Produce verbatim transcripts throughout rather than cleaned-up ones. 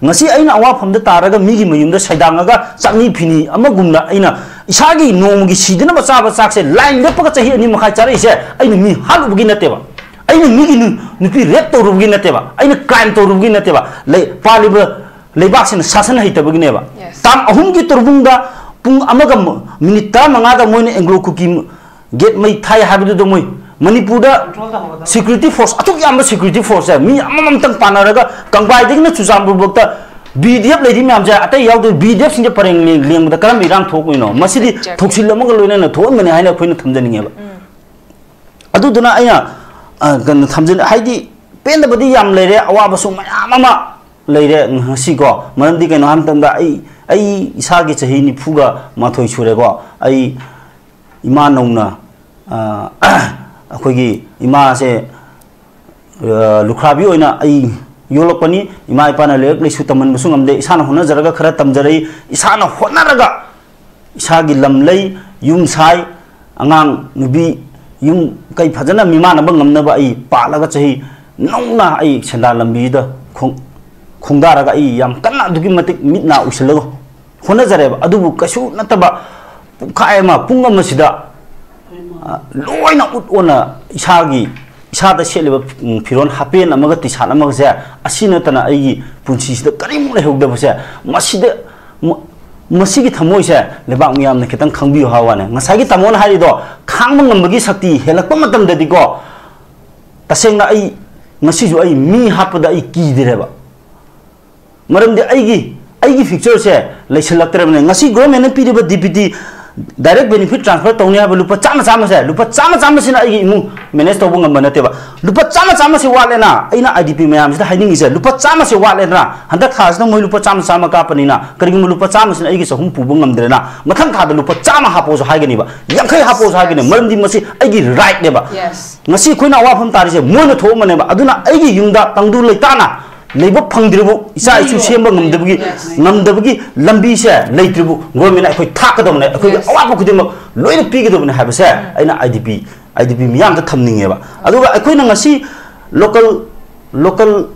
ꯉꯁꯤ ꯑꯩꯅ ꯑꯋꯥꯐꯝꯗ ꯇꯥꯔꯒ ꯃꯤꯒꯤ ꯃꯌꯨꯝꯗ ꯁꯩꯗꯥꯡꯉꯒ ꯆꯥꯛꯅꯤ ꯐꯤꯅꯤ ꯑꯃꯒꯨꯝꯅ ꯑꯩꯅ ꯏꯁꯥꯒꯤ ꯅꯣꯡꯃꯒꯤ ꯁꯤꯗꯅꯕ ꯆꯥꯕ ꯆꯥꯛꯁꯦ line ꯂꯦꯞꯄꯒ ꯆꯍꯤ ꯑꯅꯤ ꯃꯈꯥꯏ ꯆꯥꯔꯛꯏꯁꯦ ꯑꯩꯅ ꯃꯤ ꯍꯥꯠꯂꯨꯕꯒꯤ ꯅꯠꯇꯦꯕ꯫ ꯑꯩꯅ ꯃꯤꯒꯤ ꯅꯨ-, ꯅꯨꯄꯤ rape ꯇꯧꯔꯨꯕꯒꯤ ꯅꯠꯇꯦꯕ꯫ ꯑꯩꯅ crime ꯇꯧꯔꯨꯕꯒꯤ ꯅꯠꯇꯦꯕ꯫ ꯂꯩ-, ꯄꯥꯜꯂꯤꯕ ꯂꯩꯕꯥꯛꯁꯤꯅ ꯁꯥꯁꯟ ꯍꯩꯇꯕꯒꯤꯅꯦꯕ꯫ Yes. ꯇꯥꯡ ꯑꯍꯨꯝꯒꯤ ꯇꯣꯔꯕꯨꯡꯗ ꯄꯨꯡ ꯑꯃꯒ ꯃ-, minute ꯇꯔꯥꯃꯉꯥꯗ ꯃꯣꯏꯅ Anglo Kuki gate ꯃꯩ ꯊꯥꯏ ꯍꯥꯏꯕꯗꯨꯗ ꯃꯣꯏ ꯃꯅꯤꯄꯨꯔꯗ security force ꯑꯗꯨꯛ ꯌꯥꯝꯕ security force ꯁꯦ ꯃꯤ ꯑꯃꯃꯝꯇꯪ ꯄꯥꯟꯅꯔꯒ ꯀꯪꯕꯥꯏꯗꯒꯤꯅ ꯆꯨꯔꯆꯥꯟꯄꯨꯔꯐꯥꯎꯗ B D F ꯂꯩꯔꯤ ꯃꯌꯥꯝꯁꯦ ꯑꯇꯩ ꯌꯥꯎꯗꯦ꯫ B D F ꯁꯤꯡꯁꯦ ꯄꯔꯦꯡ ꯂꯦꯡ-, ꯂꯦꯡꯕꯗ ꯀꯔꯝꯕ ꯏꯔꯥꯡ ꯊꯣꯛꯂꯛꯏꯅꯣ? ꯃꯁꯤꯗꯤ Exactly. ꯊꯧꯁꯤꯜ ꯑꯃꯒ ꯂꯣꯏꯅꯅ ꯊꯣꯛꯍꯟꯕꯅꯤ ꯍꯥꯏꯅ ꯑꯩꯈꯣꯏꯅ ꯊꯝꯖꯅꯤꯡꯉꯦꯕ꯫ ꯑꯗꯨꯗꯨꯅ ꯑꯩꯅ, ꯑ, ꯀꯩꯅꯣ ꯊꯝꯖꯤꯟ-, ꯍꯥꯏꯗꯤ ꯄꯦꯟꯗꯕꯗꯤ ꯌꯥꯝ ꯂꯩꯔꯦ, ꯑꯋꯥꯕꯁꯨ ꯃꯌꯥꯝ ꯑꯃ ꯂꯩꯔꯦ ꯉꯁꯤꯀꯣ꯫ ꯃꯔꯝꯗꯤ ꯀꯩꯅꯣ ꯍꯥꯏꯕ ꯃꯇꯝꯗ ꯑꯩ, ꯑꯩ ꯏꯁꯥꯒꯤ ꯆꯍꯤ ꯅꯤꯐꯨꯒ ꯃꯥꯊꯣꯏ ꯁꯨꯔꯦꯀꯣ꯫ ꯑꯩ ꯏꯃꯥ ꯅꯧꯅ, ꯑ, ꯑꯩꯈꯣꯏꯒꯤ ꯏꯃꯥꯁꯦ, ꯑ, ꯂꯨꯈ꯭ꯔꯥꯕꯤ ꯑꯣꯏꯅ ꯑꯩ ꯌꯣꯛꯂꯛꯄꯅꯤ꯫ ꯏꯃꯥ ꯏꯄꯥꯅ ꯂꯥꯏꯔꯤꯛ ꯂꯥꯏꯁꯨ ꯇꯝꯍꯟꯕꯁꯨ ꯉꯝꯗꯦ꯫ ꯏꯁꯥꯅ ꯍꯣꯠꯅꯖꯔꯒ ꯈꯔ ꯇꯝꯖꯔꯛꯏ꯫ ꯏꯁꯥꯅ ꯍꯣꯠꯅꯔꯒ ꯏꯁꯥꯒꯤ ꯂꯝ ꯂꯩ, ꯌꯨꯝ ꯁꯥꯏ, ꯑꯉꯥꯡ ꯅꯨꯄꯤ ꯌꯨꯝ ꯀꯩ ꯐꯖꯅ ꯃꯤꯃꯥꯟꯅꯕ ꯉꯝꯅꯕ ꯑꯩ ꯄꯥꯜꯂꯒ ꯆꯍꯤ ꯅꯧꯅ ꯑꯩ ꯁꯦꯟꯗꯥꯟ ꯂꯝꯕꯤꯗ ꯈꯣꯡ-, ꯈꯣꯡꯗꯥꯔꯒ ꯑꯩ ꯌꯥꯝ ꯀꯟꯅ ꯑꯗꯨꯛꯀꯤ ꯃꯇꯤꯛ ꯃꯤꯠ ꯅꯥ ꯎꯏꯁꯤꯜꯂꯒ ꯍꯣꯠꯅꯖꯔꯦꯕ꯫ ꯑꯗꯨꯕꯨ ꯀꯩꯁꯨ ꯅꯠꯇꯕ ꯄꯨꯡꯈꯥꯏ ꯑꯃ, ꯄꯨꯡ ꯑꯃꯁꯤꯗ, ꯑ, ꯂꯣꯏꯅ ꯎꯠ ꯑꯣꯟꯅ ꯏꯁꯥꯒꯤ, ꯏꯁꯥꯗ ꯁꯦꯠꯂꯤꯕ, ꯎꯝ, ꯐꯤꯔꯣꯜ ꯍꯥꯄꯦꯟ ꯑꯃꯒ ꯇꯤ ꯁꯥꯔꯠ ꯑꯃꯒꯁꯦ ꯑꯁꯤ ꯅꯠꯇꯅ ꯑꯩꯒꯤ ꯄꯨꯟꯁꯤꯁꯤꯗ ꯀꯔꯤꯃꯨꯛ ꯂꯩꯍꯧꯗꯕꯁꯦ, ꯃꯁꯤꯗ, ꯃ-, ꯃꯁꯤꯒꯤ ꯊꯃꯣꯏꯁꯦ ꯂꯩꯕꯥꯛ ꯃꯤꯌꯥꯝꯅ ꯈꯤꯇꯪ ꯈꯪꯕꯤꯌꯨ ꯍꯥꯏꯕ ꯋꯥꯅꯦ꯫ ꯉꯁꯥꯏꯒꯤ ꯇꯥꯃꯣꯅ ꯍꯥꯏꯔꯤꯗꯣ ꯈꯥꯡꯕ ꯉꯝꯕꯒꯤ ꯁꯛꯇꯤ ꯍꯦꯜꯂꯛꯄ ꯃꯇꯝꯗꯗꯤꯀꯣ, ꯇꯁꯦꯡꯅ ꯑꯩ ꯉꯁꯤꯁꯨ ꯑꯩ ꯃꯤ ꯍꯥꯠꯄꯗ ꯑꯩ ꯀꯤꯗ꯭ꯔꯦꯕ꯫ ꯃꯔꯝꯗꯤ ꯑꯩꯒꯤ, ꯑꯩꯒꯤ future ꯁꯦ ꯂꯩꯁꯤꯜꯂꯛꯇ꯭ꯔꯕꯅꯦ꯫ ꯉꯁꯤ government ꯅ ꯄꯤꯔꯤꯕ D B T, direct benefit transfer ꯇꯧꯅꯤ ꯍꯥꯏꯕ ꯂꯨꯄꯥ ꯆꯥꯝꯃ ꯆꯥꯝꯃꯁꯦ, ꯂꯨꯄꯥ ꯆꯥꯝꯃ ꯆꯥꯝꯃꯁꯤꯅ ꯑꯩꯒꯤ ꯏꯃꯨꯡ manage ꯇꯧꯕ ꯉꯝꯕ ꯅꯠꯇꯦꯕ꯫ ꯂꯨꯄꯥ ꯆꯥꯝꯃ ꯆꯥꯝꯃꯁꯦ ꯋꯥꯠꯂꯦꯅ, ꯑꯩꯅ I D P ꯃꯌꯥꯝꯁꯤꯗ ꯍꯥꯏꯅꯤꯡꯉꯤꯁꯦ, ꯂꯨꯄꯥ ꯆꯥꯝꯃꯁꯦ ꯋꯥꯠꯂꯦꯗꯅ, ꯍꯟꯗꯛ ꯊꯥꯁꯤꯗ ꯃꯣꯏ ꯂꯨꯄꯥ ꯆꯥꯝꯃ ꯆꯥꯝꯃ ꯀꯥꯞꯄꯅꯤꯅ, ꯀꯔꯤꯒꯨꯝꯕ ꯂꯨꯄꯥ ꯆꯥꯝꯃꯁꯤꯅ ꯑꯩꯒꯤ ꯆꯍꯨꯝ ꯄꯨꯕ ꯉꯝꯗ꯭ꯔꯦꯅ, ꯃꯊꯪ ꯊꯥꯗ ꯂꯨꯄꯥ ꯆꯥꯝꯃ ꯍꯥꯞꯄꯣꯁꯨ ꯍꯥꯏꯒꯅꯤꯕ, ꯌꯥꯡꯈꯩ ꯍꯥꯞꯄꯣꯁꯨ ꯍꯥꯏꯒꯅꯤ꯫ ꯃꯔꯝꯗꯤ ꯃꯁꯤ ꯑꯩꯒꯤ right ꯅꯦꯕ꯫ Yes. ꯉꯁꯤ ꯑꯩꯈꯣꯏꯅ ꯑꯋꯥꯐꯝ ꯇꯥꯔꯤꯁꯦ ꯃꯣꯏꯅ ꯊꯣꯛꯑꯝꯕꯅꯦꯕ꯫ ꯑꯗꯨꯅ ꯑꯩꯒꯤ ꯌꯨꯝꯗ ꯇꯪꯗꯨ ꯂꯩꯇꯥꯅ ꯂꯩꯕ ꯐꯪꯗ꯭ꯔꯤꯕꯨ, ꯏꯆꯥ ꯏꯁꯨ ꯁꯦꯝꯕ ꯉꯝꯗꯕꯒꯤ, Yes. ꯉꯝꯗꯕꯒꯤ ꯂꯝꯕꯤꯁꯦ ꯂꯩꯇ꯭ꯔꯤꯕꯨ, government ꯅ ꯑꯩꯈꯣꯏ ꯊꯥꯛꯀꯗꯕꯅꯦ꯫ ꯑꯩꯈꯣꯏꯒꯤ Yes. ꯑꯋꯥꯠꯄ ꯈꯨꯗꯤꯡꯃꯛ ꯂꯣꯏꯅ ꯄꯤꯒꯗꯕꯅꯦ ꯍꯥꯏꯕꯁꯦ ꯑꯩꯅ I D P, I D P ꯃꯤꯌꯥꯝꯗ ꯊꯝꯅꯤꯡꯉꯦꯕ꯫ ꯑꯗꯨꯒ ꯑꯩꯈꯣꯏꯅ ꯉꯁꯤ local, local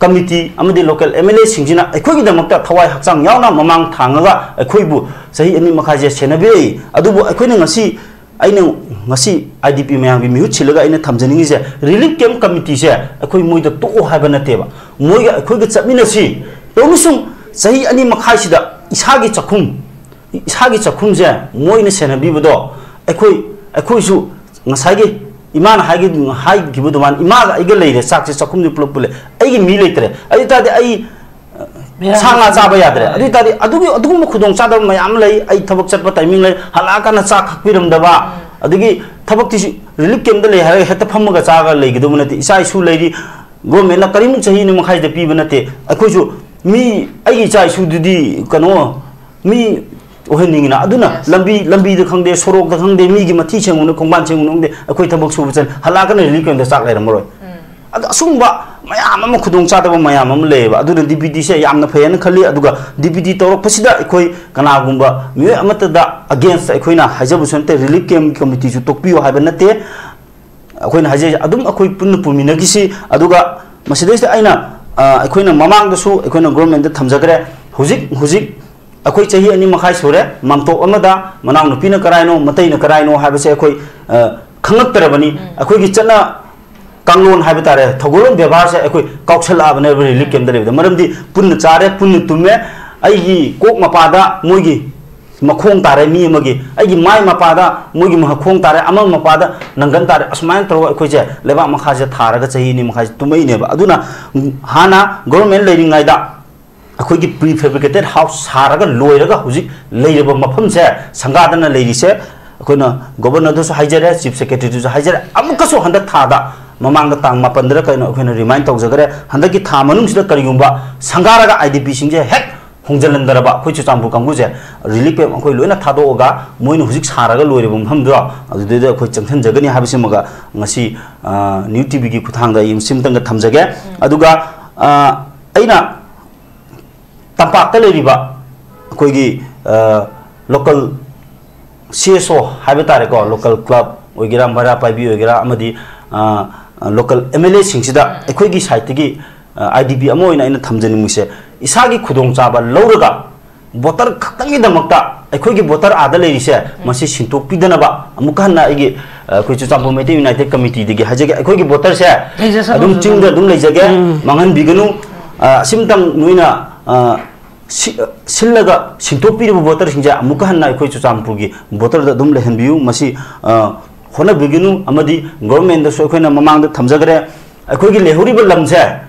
ꯀꯃꯤꯇꯤ ꯑꯃꯗꯤ ꯂꯣꯀꯦꯜ ꯑꯦꯝ ꯑꯦꯜ ꯑꯦꯁꯤꯡꯁꯤꯅ ꯑꯩꯈꯣꯏꯒꯤꯗꯃꯛꯇ ꯊꯋꯥꯏ ꯍꯛꯆꯥꯡ ꯌꯥꯎꯅ ꯃꯃꯥꯡ ꯊꯥꯡꯉꯒ ꯑꯩꯈꯣꯏꯕꯨ ꯆꯍꯤ ꯑꯅꯤ ꯃꯈꯥꯏꯁꯦ ꯁꯦꯟꯅꯕꯤꯔꯛꯏ꯫ ꯑꯗꯨꯕꯨ ꯑꯩꯈꯣꯏꯅ ꯉꯁꯤ, ꯑꯩꯅ ꯉꯁꯤ ꯑꯥꯏ ꯗꯤ ꯄꯤ ꯃꯌꯥꯝꯒꯤ ꯃꯤꯍꯨꯠ ꯁꯤꯜꯂꯒ ꯑꯩꯅ ꯊꯝꯖꯅꯤꯡꯉꯤꯁꯦ, ꯔꯤꯂꯤꯐ ꯀꯦꯝꯞ ꯀꯃꯤꯇꯤꯁꯦ ꯑꯩꯈꯣꯏ ꯃꯣꯏꯗ ꯇꯣꯛꯑꯣ ꯍꯥꯏꯕ ꯅꯠꯇꯦꯕ, ꯃꯣꯏꯒ ꯑꯩꯈꯣꯏꯒ ꯆꯠꯃꯤꯟꯅꯁꯤ꯫ ꯇꯧꯔꯁꯨꯡ ꯆꯍꯤ ꯑꯅꯤ ꯃꯈꯥꯏꯁꯤꯗ ꯏꯁꯥꯒꯤ ꯆꯥꯛꯈꯨꯝ, ꯏꯁꯥꯒꯤ ꯆꯥꯛꯈꯨꯝꯁꯦ ꯃꯣꯏꯅ ꯁꯦꯟꯅꯕꯤꯕꯗꯣ, ꯑꯩꯈꯣꯏ, ꯑꯩꯈꯣꯏꯁꯨ ꯉꯁꯥꯏꯒꯤ ꯏꯃꯥꯅ ꯍꯥꯏꯈꯤ-, ꯍꯥꯏꯈꯤꯕ ꯑꯗꯨꯃꯥꯏꯅ, ꯏꯃꯥꯒ ꯑꯩꯒ ꯂꯩꯔꯦ, ꯆꯥꯛꯁꯦ ꯆꯥꯛꯈꯨꯝꯁꯦ ꯄꯨꯂꯞ ꯄꯨꯜꯂꯦ, ꯑꯩꯒꯤ ꯃꯤ ꯂꯩꯇ꯭ꯔꯦ, ꯑꯗꯨ ꯑꯣꯏ ꯇꯥꯔꯗꯤ ꯑꯩ, ꯑ, ꯕꯦꯔꯥ ꯁꯥ ꯉꯥ ꯆꯥꯕ ꯌꯥꯗ꯭ꯔꯦ꯫ ꯍꯣꯏ꯫ ꯑꯗꯨ ꯑꯣꯏ ꯇꯥꯔꯗꯤ ꯑꯗꯨꯒꯤ, ꯑꯗꯨꯒꯨꯝꯕ ꯈꯨꯗꯣꯡꯆꯥꯗꯕ ꯃꯌꯥꯝ ꯂꯩ꯫ ꯑꯩ ꯊꯕꯛ ꯆꯠꯄ ꯇꯥꯏꯃꯤꯡ ꯂꯩ, ꯍꯜꯂꯛꯑꯀꯥꯟꯗ ꯆꯥꯛ ꯈꯥꯛꯄꯤꯔꯝꯗꯕ, ꯎꯝ꯫ ꯑꯗꯒꯤ ꯊꯕꯛꯇꯤꯁꯨ ꯔꯤꯂꯤꯐ ꯀꯦꯝꯞꯇ ꯂꯩ ꯍꯥꯏꯔꯒ ꯍꯦꯛꯇ ꯐꯝꯃꯒ ꯆꯥꯔꯒ ꯂꯩꯒꯗꯧꯕ ꯅꯠꯇꯦ꯫ ꯏꯆꯥ ꯏꯁꯨ ꯂꯩꯔꯤ, ꯒꯣꯔꯃꯦꯟꯅ ꯀꯔꯤꯃꯨꯛ ꯆꯍꯤ ꯑꯅꯤ ꯃꯈꯥꯏꯗ ꯄꯤꯕ ꯅꯠꯇꯦ꯫ ꯑꯩꯈꯣꯏꯁꯨ ꯃꯤ, ꯑꯩꯒꯤ ꯏꯆꯥ ꯏꯁꯨꯗꯨꯗꯤ ꯀꯩꯅꯣ, ꯃꯤ ꯑꯣꯏꯍꯟꯅꯤꯡꯉꯤꯅ꯫ ꯑꯗꯨꯅ Yes. ꯂꯝꯕꯤ, ꯂꯝꯕꯤꯗ ꯈꯪꯗꯦ, ꯁꯣꯔꯣꯛꯇ ꯈꯪꯗꯦ, ꯃꯤꯒꯤ ꯃꯊꯤ ꯁꯦꯡꯉꯨꯅ, ꯈꯣꯡꯕꯥꯟ ꯁꯦꯡꯉꯨꯅ ꯈꯪꯗꯦ, ꯑꯩꯈꯣꯏ ꯊꯕꯛ ꯁꯨꯕ ꯆꯠ ꯍꯜꯂꯛꯑꯒꯅ ꯔꯤꯂꯤꯐ ꯀꯦꯝꯞꯇ ꯆꯥꯛ ꯂꯩꯔꯝꯃꯔꯣꯏ꯫ ꯎꯝ꯫ ꯑꯗ ꯑꯁꯨꯝꯕ ꯃꯌꯥꯝ ꯑꯃ, ꯈꯨꯗꯣꯡꯆꯥꯗꯕ ꯃꯌꯥꯝ ꯑꯃ ꯂꯩꯌꯦꯕ꯫ ꯑꯗꯨꯅ ꯗꯤ ꯄꯤ ꯇꯤꯁꯦ ꯌꯥꯝꯅ ꯐꯩꯌꯦꯅ ꯈꯜꯂꯤ꯫ ꯑꯗꯨꯒ ꯗꯤ ꯄꯤ ꯇꯤ ꯇꯧꯔꯛꯄꯁꯤꯗ ꯑꯩꯈꯣꯏ ꯀꯅꯥꯒꯨꯝꯕ ꯃꯤꯑꯣꯏ ꯑꯃꯠꯇꯗ against ꯑꯩꯈꯣꯏꯅ ꯍꯥꯏꯖꯕꯁꯨ ꯅꯠꯇꯦ, ꯔꯤꯂꯤꯐ ꯀꯦꯝꯞ ꯀꯃꯤꯇꯤꯁꯨ ꯇꯣꯛꯄꯤꯌꯨ ꯍꯥꯏꯕ ꯅꯠꯇꯦ꯫ ꯑꯩꯈꯣꯏꯅ ꯍꯥꯏꯖꯩ, ꯑꯗꯨꯝ ꯑꯩꯈꯣꯏ ꯄꯨꯟꯅ ꯄꯨꯃꯤꯟꯅꯈꯤꯁꯤ꯫ ꯑꯗꯨꯒ ꯃꯁꯤꯗꯩꯁꯤꯗ ꯑꯩꯅ, ꯑ, ꯑꯩꯈꯣꯏꯅ ꯃꯃꯥꯡꯗꯁꯨ ꯑꯩꯈꯣꯏꯅ ꯒꯣꯔꯃꯦꯟꯗ ꯊꯝꯖꯈ꯭ꯔꯦ꯫ ꯍꯧꯖꯤꯛ, ꯍꯧꯖꯤꯛ ꯑꯩꯈꯣꯏ ꯆꯍꯤ ꯑꯅꯤ ꯃꯈꯥꯏ ꯁꯨꯔꯦ, ꯃꯥꯝꯇꯣꯞ ꯑꯃꯗ ꯃꯅꯥꯎꯅꯨꯄꯤꯅ ꯀꯔꯥꯏꯅꯣ, ꯃꯇꯩꯅ ꯀꯔꯥꯏꯅꯣ ꯍꯥꯏꯕꯁꯦ ꯑꯩꯈꯣꯏ, ꯑ, ꯈꯪꯉꯛꯇ꯭ꯔꯕꯅꯤ꯫ ꯎꯝ꯫ ꯑꯩꯈꯣꯏꯒꯤ ꯆꯠꯅ ꯀꯥꯡꯂꯣꯟ ꯍꯥꯏꯕ ꯇꯥꯔꯦ, ꯊꯧꯒꯜꯂꯣꯟ ꯕꯦꯕꯥꯔꯁꯦ ꯑꯩꯈꯣꯏ ꯀꯥꯎꯁꯜꯂꯛꯑꯕꯅꯦꯕ ꯔꯤꯂꯤꯐ ꯀꯦꯝꯞꯇ ꯂꯩꯕꯗ꯫ ꯃꯔꯝꯗꯤ ꯄꯨꯟꯅ ꯆꯥꯔꯦ, ꯄꯨꯟꯅ ꯇꯨꯝꯃꯦ, ꯑꯩꯒꯤ ꯀꯣꯛ ꯃꯄꯥꯗ ꯃꯣꯏꯒꯤ ꯃꯈꯣꯡ ꯇꯥꯔꯦ ꯃꯤ ꯑꯃꯒꯤ, ꯑꯩꯒꯤ ꯃꯥꯏ ꯃꯄꯥꯗ ꯃꯣꯏꯒꯤ ꯃꯈꯣꯡ ꯇꯥꯔꯦ, ꯑꯃ ꯃꯄꯥꯗ ꯅꯪꯒꯟ ꯇꯥꯔꯦ꯫ ꯑꯁꯨꯃꯥꯏꯅ ꯇꯧꯔꯒ ꯑꯩꯈꯣꯏꯁꯦ ꯂꯩꯕꯥꯛ ꯃꯈꯥꯁꯦ ꯊꯥꯔꯒ ꯆꯍꯤ ꯑꯅꯤ ꯃꯈꯥꯏꯁꯦ ꯇꯨꯝꯃꯛꯏꯅꯦꯕ꯫ ꯑꯗꯨꯅ ꯍꯥꯟꯅ ꯒꯣꯔꯃꯦꯟ ꯂꯩꯔꯤꯉꯩꯗ ꯑꯩꯈꯣꯏꯒꯤ pre fabricated house ꯁꯥꯔꯒ ꯂꯣꯏꯔꯒ ꯍꯧꯖꯤꯛ ꯂꯩꯔꯤꯕ ꯃꯐꯝꯁꯦ ꯁꯪꯒꯥꯗꯅ ꯂꯩꯔꯤꯁꯦ, ꯑꯩꯈꯣꯏꯅ ꯒꯣꯕꯔꯅꯔꯗꯁꯨ ꯍꯥꯏꯖꯔꯦ, ꯆꯤꯐ ꯁꯦꯀ꯭ꯔꯦꯇꯔꯤꯗꯁꯨ ꯍꯥꯏꯖꯔꯦ, ꯑꯃꯨꯛꯀꯁꯨ ꯍꯟꯗꯛ ꯊꯥꯗ, ꯃꯃꯥꯡꯗ ꯇꯥꯡ ꯃꯥꯄꯟꯗꯔ ꯀꯩꯅꯣ ꯑꯩꯈꯣꯏꯅ remind ꯇꯧꯖꯈ꯭ꯔꯦ, ꯍꯟꯗꯛꯀꯤ ꯊꯥ ꯃꯅꯨꯡꯁꯤꯗ ꯀꯔꯤꯒꯨꯝꯕ ꯁꯪꯒꯥꯔꯒ ꯑꯥꯏ ꯗꯤ ꯄꯤꯁꯤꯡꯁꯦ ꯍꯦꯛ ꯍꯣꯡꯖꯤꯜꯍꯟꯗꯔꯕ ꯑꯩꯈꯣꯏ ꯆꯨꯔꯆꯥꯟꯄꯨꯔ ꯀꯥꯡꯕꯨꯁꯦ, ꯔꯤꯂꯤꯐ ꯀꯦꯝꯞ ꯑꯩꯈꯣꯏ ꯂꯣꯏꯅ ꯊꯥꯗꯣꯛꯑꯒ ꯃꯣꯏꯅ ꯍꯧꯖꯤꯛ ꯁꯥꯔꯒ ꯂꯣꯏꯔꯤꯕ ꯃꯐꯝꯗꯣ ꯑꯗꯨꯗꯩꯗ ꯑꯩꯈꯣꯏ ꯆꯪꯁꯤꯟꯖꯒꯅꯤ ꯍꯥꯏꯕꯁꯤꯃꯒ ꯉꯁꯤ, ꯑ, ꯅ꯭ꯌꯨ ꯇꯤ ꯚꯤꯒꯤ ꯈꯨꯠꯊꯥꯡꯗ ꯑꯩ ꯁꯤꯝꯇꯪꯒ ꯊꯝꯖꯒꯦ꯫ ꯎꯝ꯫ ꯑꯗꯨꯒ, ꯑ, ꯑꯩꯅ ꯇꯝꯄꯥꯛꯇ ꯂꯩꯔꯤꯕ ꯑꯩꯈꯣꯏꯒꯤ, ꯑ, ꯂꯣꯀꯦꯜ ꯁꯤ ꯑꯦꯁ ꯑꯣ ꯍꯥꯏꯕ ꯇꯥꯔꯦꯀꯣ, ꯂꯣꯀꯦꯜ ꯀ꯭ꯂꯕ ꯑꯣꯏꯒꯦꯔꯥ, ꯃꯩꯔꯥ ꯄꯥꯏꯕꯤ ꯑꯣꯏꯒꯦꯔꯥ, ꯑꯃꯗꯤ, ꯑ, ꯂꯣꯀꯦꯜ ꯑꯦꯝ ꯑꯦꯜ ꯑꯦꯁꯤꯡꯁꯤꯗ ꯑꯩꯈꯣꯏꯒꯤ ꯁꯥꯏꯠꯇꯒꯤ ꯑꯥꯏ ꯗꯤ ꯄꯤ ꯑꯃ ꯑꯣꯏꯅ ꯑꯩꯅ ꯊꯝꯖꯅꯤꯡꯕꯁꯦ, ꯏꯁꯥꯒꯤ ꯈꯨꯗꯣꯡꯆꯥꯕ ꯂꯧꯔꯒ ꯚꯣꯇꯔ ꯈꯛꯇꯪꯒꯤꯗꯃꯛꯇ ꯑꯩꯈꯣꯏꯒꯤ ꯚꯣꯇꯔ ꯑꯥꯗ ꯂꯩꯔꯤꯁꯦ, ꯃꯁꯤ ꯁꯤꯟꯗꯣꯛꯄꯤꯗꯅꯕ ꯑꯃꯨꯛꯀ ꯍꯟꯅ ꯑꯩꯒꯤ, ꯑ, ꯑꯩꯈꯣꯏ ꯆꯨꯔꯆꯥꯟꯄꯨꯔ ꯃꯩꯇꯩ ꯌꯨꯅꯥꯏꯇꯦꯗ ꯀꯃꯤꯇꯤꯗꯒꯤ ꯍꯥꯏꯖꯒꯦ, ꯑꯩꯈꯣꯏꯒꯤ ꯚꯣꯇꯔꯁꯦ ꯂꯩꯖꯁꯅꯨ, ꯑꯗꯨꯝ ꯆꯤꯡꯗ ꯑꯗꯨꯝ ꯂꯩꯖꯒꯦ, ꯎꯝ꯫ ꯃꯥꯡꯍꯟꯕꯤꯒꯅꯨ꯫ ꯑ, ꯑꯁꯤꯝꯇꯪ ꯅꯣꯏꯅ, ꯑ, ꯁꯤ-, ꯑ, ꯁꯤꯜꯂꯒ ꯁꯤꯟꯗꯣꯛꯄꯤꯔꯤꯕ ꯚꯣꯇꯔꯁꯤꯡꯁꯦ ꯑꯃꯨꯛꯀ ꯍꯟꯅ ꯑꯩꯈꯣꯏ ꯆꯨꯔꯆꯥꯟꯄꯨꯔꯒꯤ ꯚꯣꯇꯔꯗ ꯑꯗꯨꯝ ꯂꯩꯍꯟꯕꯤꯌꯨ꯫ ꯃꯁꯤ, ꯑ, ꯍꯣꯠꯅꯕꯤꯒꯅꯨ꯫ ꯑꯃꯗꯤ ꯒꯣꯚꯔꯟꯃꯦꯟꯗꯁꯨ ꯑꯩꯈꯣꯏꯅ ꯃꯃꯥꯡꯗ ꯊꯝꯖꯈ꯭ꯔꯦ, ꯑꯩꯈꯣꯏꯒꯤ ꯂꯩꯍꯧꯔꯤꯕ ꯂꯝꯁꯦ,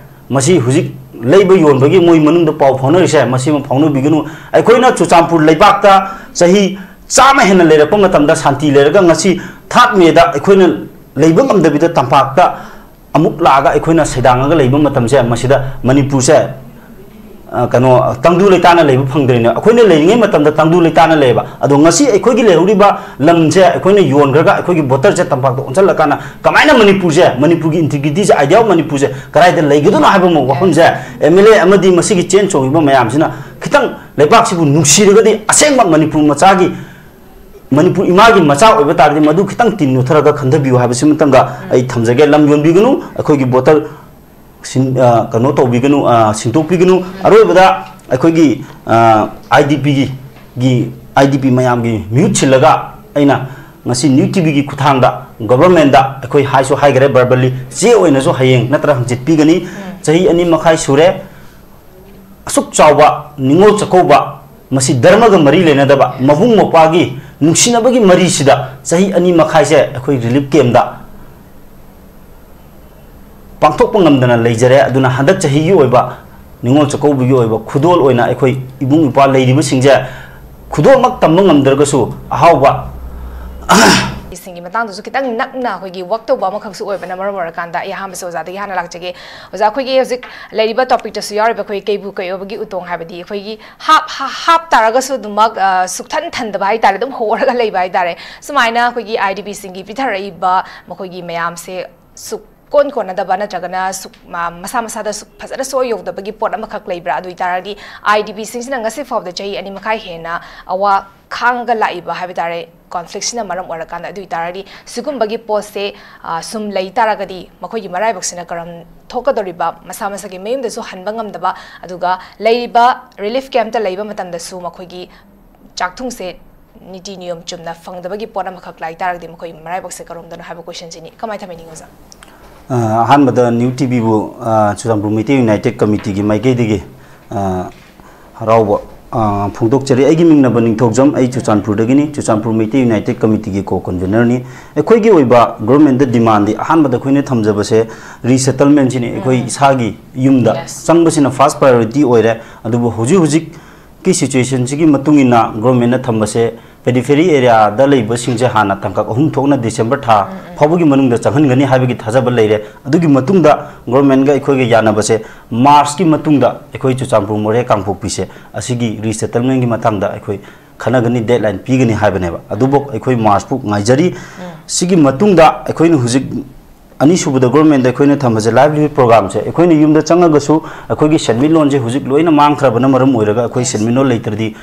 ꯃꯁꯤ ꯍꯧꯖꯤꯛ ꯂꯩꯕ ꯌꯣꯟꯕꯒꯤ ꯃꯣꯏ ꯃꯅꯨꯡꯗ ꯄꯥꯎ ꯐꯥꯎꯅꯔꯤꯁꯦ, ꯃꯁꯤꯃ ꯐꯥꯎꯅꯕꯤꯒꯅꯨ꯫ ꯑꯩꯈꯣꯏꯅ ꯆꯨꯔꯆꯥꯟꯄꯨꯔ ꯂꯩꯕꯥꯛꯇ ꯆꯍꯤ ꯆꯥꯝꯃ ꯍꯦꯟꯅ ꯂꯩꯔꯛꯄ ꯃꯇꯝꯗ, ꯁꯥꯟꯇꯤ ꯂꯩꯔꯒ, ꯉꯁꯤ ꯊꯥꯔꯠ ꯃꯦꯗ ꯑꯩꯈꯣꯏꯅ ꯂꯩꯕ ꯉꯝꯗꯕꯤꯗ ꯇꯝꯄꯥꯛꯇ ꯑꯃꯨꯛ ꯂꯥꯛꯑꯒ ꯑꯩꯈꯣꯏꯅ ꯁꯩꯗꯥꯡꯉꯒ ꯂꯩꯕ ꯃꯇꯝꯁꯦ, ꯃꯁꯤꯗ ꯃꯅꯤꯄꯨꯔꯁꯦ, ꯑ, ꯀꯩꯅꯣ, ꯇꯪꯗꯨ ꯂꯩꯇꯥꯅ ꯂꯩꯕ ꯐꯪꯗ꯭ꯔꯦꯅꯦ꯫ ꯑꯩꯈꯣꯏꯅ ꯂꯩꯔꯤꯉꯩ ꯃꯇꯝꯗ ꯇꯪꯗꯨ ꯂꯩꯇꯥꯅ ꯂꯩꯌꯦꯕ, ꯑꯗꯣ ꯉꯁꯤ ꯑꯩꯈꯣꯏꯒꯤ ꯂꯩꯍꯧꯔꯤꯕ ꯂꯝꯁꯦ ꯑꯩꯈꯣꯏꯅ ꯌꯣꯟꯈ꯭ꯔꯒ ꯑꯩꯈꯣꯏꯒꯤ ꯚꯣꯇꯔꯁꯦ ꯇꯝꯄꯥꯛꯇ ꯑꯣꯟꯁꯤꯜꯂꯀꯥꯟꯗ ꯀꯃꯥꯏꯅ ꯃꯅꯤꯄꯨꯔꯁꯦ, ꯃꯅꯤꯄꯨꯔꯒꯤ ꯏꯟꯇꯤꯒ꯭ꯔꯤꯇꯤꯁꯦ, ꯑꯥꯏꯗꯤꯌꯥ ꯑꯣꯐ ꯃꯅꯤꯄꯨꯔꯁꯦ ꯀꯗꯥꯏꯗ ꯂꯩꯒꯗꯣꯏꯅꯣ ꯍꯥꯏꯕ ꯑꯃ ꯋꯥꯐꯝꯁꯦ ꯑꯦꯝ ꯑꯦꯜ ꯑꯦ ꯑꯃꯗꯤ ꯃꯁꯤꯒꯤ ꯆꯦꯟ ꯆꯣꯡꯉꯤꯕ ꯃꯌꯥꯝꯁꯤꯅ ꯈꯤꯇꯪ ꯂꯩꯕꯥꯛꯁꯤꯕꯨ ꯅꯨꯡꯁꯤꯔꯒꯗꯤ, ꯑꯁꯦꯡꯕ ꯃꯅꯤꯄꯨꯔ ꯃꯆꯥꯒꯤ, ꯃꯅꯤꯄꯨꯔ ꯏꯃꯥꯒꯤ ꯃꯆꯥ ꯑꯣꯏꯕ ꯇꯥꯔꯗꯤ, ꯃꯗꯨ ꯈꯤꯇꯪ ꯇꯤꯟ ꯅꯣꯠꯊꯔꯒ ꯈꯟꯊꯕꯤꯌꯨ ꯍꯥꯏꯕꯁꯤꯃꯇꯪꯒ ꯑꯩ ꯊꯝꯖꯒꯦ꯫ ꯂꯝ ꯌꯣꯟꯕꯤꯒꯅꯨ, ꯑꯩꯈꯣꯏꯒꯤ ꯚꯣꯇꯔ ꯁꯤꯟ-, ꯑ, ꯀꯩꯅꯣ ꯇꯧꯕꯤꯒꯅꯨ, ꯑ, ꯁꯤꯟꯗꯣꯛꯄꯤꯒꯅꯨ꯫ ꯑꯔꯣꯏꯕꯗ ꯑꯩꯈꯣꯏꯒꯤ, ꯑ, ꯑꯥꯏ ꯗꯤ ꯄꯤꯒꯤ, ꯒꯤ, ꯑꯥꯏ ꯗꯤ ꯄꯤ ꯃꯌꯥꯝꯒꯤ ꯃꯤꯍꯨꯠ ꯁꯤꯜꯂꯒ ꯑꯩꯅ ꯉꯁꯤ ꯅ꯭ꯌꯨ ꯇꯤ ꯚꯤꯒꯤ ꯈꯨꯠꯊꯥꯡꯗ ꯒꯣꯚꯔꯟꯃꯦꯟꯗ ꯑꯩꯈꯣꯏ ꯍꯥꯏꯁꯨ ꯍꯥꯏꯈ꯭ꯔꯦ, ꯚꯔꯕꯦꯜꯂꯤ, ꯆꯦ ꯑꯣꯏꯅꯁꯨ ꯍꯌꯦꯡ ꯅꯠꯇ꯭ꯔ ꯍꯪꯆꯤꯠ ꯄꯤꯒꯅꯤ꯫ ꯆꯍꯤ ꯑꯅꯤ ꯃꯈꯥꯏ ꯁꯨꯔꯦ꯫ ꯑꯁꯨꯛ ꯆꯥꯎꯕ ꯅꯤꯉꯣꯜ ꯆꯥꯛꯀꯧꯕ, ꯃꯁꯤ ꯙꯔꯃꯒ ꯃꯔꯤ ꯂꯩꯅꯗꯕ, ꯃꯕꯨꯡ ꯃꯧꯄ꯭ꯋꯥꯒꯤ ꯅꯨꯡꯁꯤꯅꯕꯒꯤ ꯃꯔꯤꯁꯤꯗ ꯆꯍꯤ ꯑꯅꯤ ꯃꯈꯥꯏꯁꯦ ꯑꯩꯈꯣꯏ ꯔꯤꯂꯤꯐ ꯀꯦꯝꯗ ꯄꯥꯡꯊꯣꯛꯄ ꯉꯝꯗꯅ ꯂꯩꯖꯔꯦ꯫ ꯑꯗꯨꯅ ꯍꯟꯗꯛ ꯆꯍꯤꯒꯤ ꯑꯣꯏꯕ ꯅꯤꯉꯣꯜ ꯆꯥꯛꯀꯧꯕꯒꯤ ꯑꯣꯏꯕ ꯈꯨꯗꯣꯜ ꯑꯣꯏꯅ ꯑꯩꯈꯣꯏ ꯏꯕꯨꯡ ꯏꯄ꯭ꯋꯥ ꯂꯩꯔꯤꯕꯁꯤꯡꯁꯦ ꯈꯨꯗꯣꯜꯃꯛ ꯇꯝꯕ ꯉꯝꯗ꯭ꯔꯒꯁꯨ ꯑꯍꯥꯎꯕ ꯁꯤꯡꯒꯤ ꯃꯇꯥꯡꯗꯁꯨ ꯈꯤꯇꯪ ꯅꯛꯅ ꯑꯩꯈꯣꯏꯒꯤ ꯋꯥꯛ ꯇꯧꯕ ꯑꯃꯈꯛꯁꯨ ꯑꯣꯏꯕꯅ ꯃꯔꯝ ꯑꯣꯏꯔꯀꯥꯟꯗ, ꯑꯩ ꯑꯍꯥꯟꯕꯁꯦ ꯑꯣꯖꯥꯗꯒꯤ ꯍꯥꯟꯅ ꯂꯥꯛꯆꯒꯦ꯫ ꯑꯣꯖꯥ, ꯑꯩꯈꯣꯏꯒꯤ ꯍꯧꯖꯤꯛ ꯂꯩꯔꯤꯕ ꯇꯣꯄꯤꯛꯇꯁꯨ ꯌꯥꯎꯔꯤꯕ ꯑꯩꯈꯣꯏ ꯀꯩꯕꯨ ꯀꯩꯑꯣꯏꯕꯒꯤ ꯎꯇꯣꯡ ꯍꯥꯏꯕꯗꯤ ꯑꯩꯈꯣꯏꯒꯤ ꯍꯥꯞ-, ꯍꯥ-, ꯍꯥꯞ ꯇꯥꯔꯒꯁꯨ ꯑꯗꯨꯃꯛ, ꯑ, ꯁꯨꯛꯊꯟ ꯊꯟꯗꯕ ꯍꯥꯏ ꯇꯥꯔꯦ, ꯑꯗꯨꯝ ꯍꯣꯔꯒ ꯂꯩꯕ ꯍꯥꯏ ꯇꯥꯔꯦ꯫ ꯁꯨꯃꯥꯏꯅ ꯑꯩꯈꯣꯏꯒꯤ ꯑꯥꯏ ꯗꯤ ꯄꯤꯁꯤꯡꯒꯤ ꯄꯤꯊꯔꯛꯏꯕ ꯃꯈꯣꯏꯒꯤ ꯃꯌꯥꯝꯁꯦ ꯁꯨꯛ ꯀꯣꯟ ꯀꯣꯟꯅꯗꯕ ꯅꯠꯇ꯭ꯔꯒꯅ ꯁꯨꯛ-, ꯃ-, ꯃꯁꯥ ꯃꯁꯥꯗ ꯁꯨꯛ-, ꯐꯖꯅ ꯁꯣꯛ ꯌꯧꯗꯕꯒꯤ ꯄꯣꯠ ꯑꯃꯈꯛ ꯂꯩꯕ꯭ꯔꯥ? ꯑꯗꯨ ꯑꯣꯏꯇꯥꯔꯒꯗꯤ IDPꯁꯤꯡꯁꯤꯅ ꯉꯁꯤ ꯐꯥꯎꯕꯗ ꯆꯍꯤ ꯑꯅꯤ ꯃꯈꯥꯏ ꯍꯦꯟꯅ ꯑꯋꯥ ꯈꯥꯡꯉꯒ ꯂꯥꯛꯏꯕ ꯍꯥꯏꯕ ꯇꯥꯔꯦ, conflictꯁꯤꯅ ꯃꯔꯝ ꯑꯣꯏꯔꯀꯥꯟꯗ꯫ ꯑꯗꯨ ꯑꯣꯏꯇꯥꯔꯒꯗꯤ ꯁꯤꯒꯨꯝꯕꯒꯤ ꯄꯣꯠꯁꯦ, ꯑ, ꯁꯨꯝ ꯂꯩ ꯇꯥꯔꯒꯗꯤ ꯃꯈꯣꯏꯒꯤ ꯃꯔꯥꯏꯕꯛꯁꯤꯅ ꯀꯔꯝ ꯊꯣꯛꯀꯗꯧꯔꯤꯕ? ꯃꯁꯥ ꯃꯁꯥꯒꯤ ꯃꯌꯨꯝꯗꯁꯨ ꯍꯟꯕ ꯉꯝꯗꯕ, ꯑꯗꯨꯒ ꯂꯩꯔꯤꯕ relief campꯇ ꯂꯩꯕ ꯃꯇꯝꯗꯁꯨ ꯃꯈꯣꯏꯒꯤ ꯆꯥꯛꯊꯨꯡꯁꯦ ꯅꯤꯇꯤ ꯅꯤꯌꯣꯝ ꯆꯨꯝꯅ ꯐꯪꯗꯕꯒꯤ ꯄꯣꯠ ꯑꯃꯈꯛ ꯂꯥꯛ ꯇꯥꯔꯒꯗꯤ ꯃꯈꯣꯏꯒꯤ ꯃꯔꯥꯏꯕꯛꯁꯦ ꯀꯔꯣꯝꯗꯅꯣ ꯍꯥꯏꯕ questionꯁꯤꯅꯤ꯫ ꯀꯃꯥꯏꯅ ꯊꯝꯕꯤꯅꯤꯡꯉꯤ ꯑꯣꯖꯥ? ꯑ, ꯑꯍꯥꯟꯕꯗ ꯅ꯭ꯌꯨ ꯇꯤꯚꯤꯕꯨ, ꯑ, ꯆꯨꯔꯆꯥꯟꯄꯨꯔ ꯃꯩꯇꯩ ꯌꯨꯅꯥꯏꯇꯦꯗ ꯀꯃꯤꯇꯤꯒꯤ ꯃꯥꯏꯀꯩꯗꯒꯤ, ꯑ, ꯍꯔꯥꯎꯕ, ꯑ, ꯐꯣꯡꯗꯣꯛꯆꯔꯤ꯫ ꯑꯩꯒꯤ ꯃꯤꯡꯅ ꯕꯅꯤꯡꯊꯧꯖꯝ, ꯑꯩ ꯆꯨꯔꯆꯥꯟꯄꯨꯔꯗꯒꯤꯅꯤ꯫ ꯆꯨꯔꯆꯥꯟꯄꯨꯔ ꯃꯩꯇꯩ ꯌꯨꯅꯥꯏꯇꯦꯗ ꯀꯃꯤꯇꯤꯒꯤ co-convenorꯅꯤ꯫ ꯑꯩꯈꯣꯏꯒꯤ ꯑꯣꯏꯕ governmentꯗ demandꯗꯤ ꯑꯍꯥꯟꯕꯗ ꯑꯩꯈꯣꯏꯅ ꯊꯝꯖꯕꯁꯦ resettlementꯁꯤꯅꯤ꯫ ꯑꯩꯈꯣꯏ ꯎꯝ꯫ ꯏꯁꯥꯒꯤ ꯌꯨꯝꯗ Yes꯫ ꯆꯪꯕꯁꯤꯅ first priority ꯑꯣꯏꯔꯦ꯫ ꯑꯗꯨꯕꯨ ꯍꯧꯖꯤꯛ ꯍꯧꯖꯤꯛꯀꯤ situationꯁꯤꯒꯤ ꯃꯇꯨꯡ ꯏꯟꯅ governmentꯅ ꯊꯝꯕꯁꯦ periphery areaꯗ ꯂꯩꯕꯁꯤꯡꯁꯦ ꯍꯥꯟꯅ ꯇꯥꯡꯀꯛ ꯑꯍꯨꯝ ꯊꯣꯛꯅ December ꯊꯥ ꯎꯝ, ꯎꯝ꯫ ꯐꯥꯎꯕꯒꯤ ꯃꯅꯨꯡꯗ ꯆꯪꯍꯟꯒꯅꯤ ꯍꯥꯏꯕꯒꯤ ꯊꯥꯖꯕ ꯂꯩꯔꯦ꯫ ꯑꯗꯨꯒꯤ ꯃꯇꯨꯡꯗ governmentꯒ ꯑꯩꯈꯣꯏꯒ ꯌꯥꯅꯕꯁꯦ Marchꯀꯤ ꯃꯇꯨꯡꯗ ꯑꯩꯈꯣꯏ ꯆꯨꯔꯆꯥꯟꯄꯨꯔ, ꯃꯣꯔꯦ, ꯀꯥꯡꯄꯣꯛꯄꯤꯁꯦ ꯑꯁꯤꯒꯤ resettlementꯒꯤ ꯃꯇꯥꯡꯗ ꯑꯩꯈꯣꯏ ꯈꯟꯅꯒꯅꯤ, deadline ꯄꯤꯒꯅꯤ ꯍꯥꯏꯕꯅꯦꯕ꯫ ꯑꯗꯨꯕꯨ ꯑꯩꯈꯣꯏ Marchꯄꯨ ꯉꯥꯏꯖꯔꯤ꯫ ꯎꯝ꯫ ꯁꯤꯒꯤ ꯃꯇꯨꯡꯗ ꯑꯩꯈꯣꯏꯅ ꯍꯧꯖꯤꯛ ꯑꯅꯤꯁꯨꯕꯗ governmentꯗ ꯑꯩꯈꯣꯏꯅ ꯊꯝꯕꯁꯦ livelihood programꯁꯦ꯫ ꯑꯩꯈꯣꯏꯅ ꯌꯨꯝꯗ ꯆꯪꯉꯒꯁꯨ ꯑꯩꯈꯣꯏꯒꯤ ꯁꯦꯟꯃꯤꯠꯂꯣꯟꯁꯦ ꯍꯧꯖꯤꯛ ꯂꯣꯏꯅ ꯃꯥꯡꯈ꯭ꯔꯕꯅ ꯃꯔꯝ ꯑꯣꯏꯔꯒ ꯑꯩꯈꯣꯏ Yes꯫ ꯁꯦꯟꯃꯤꯠꯂꯣꯟ ꯂꯩꯇ꯭ꯔꯗꯤ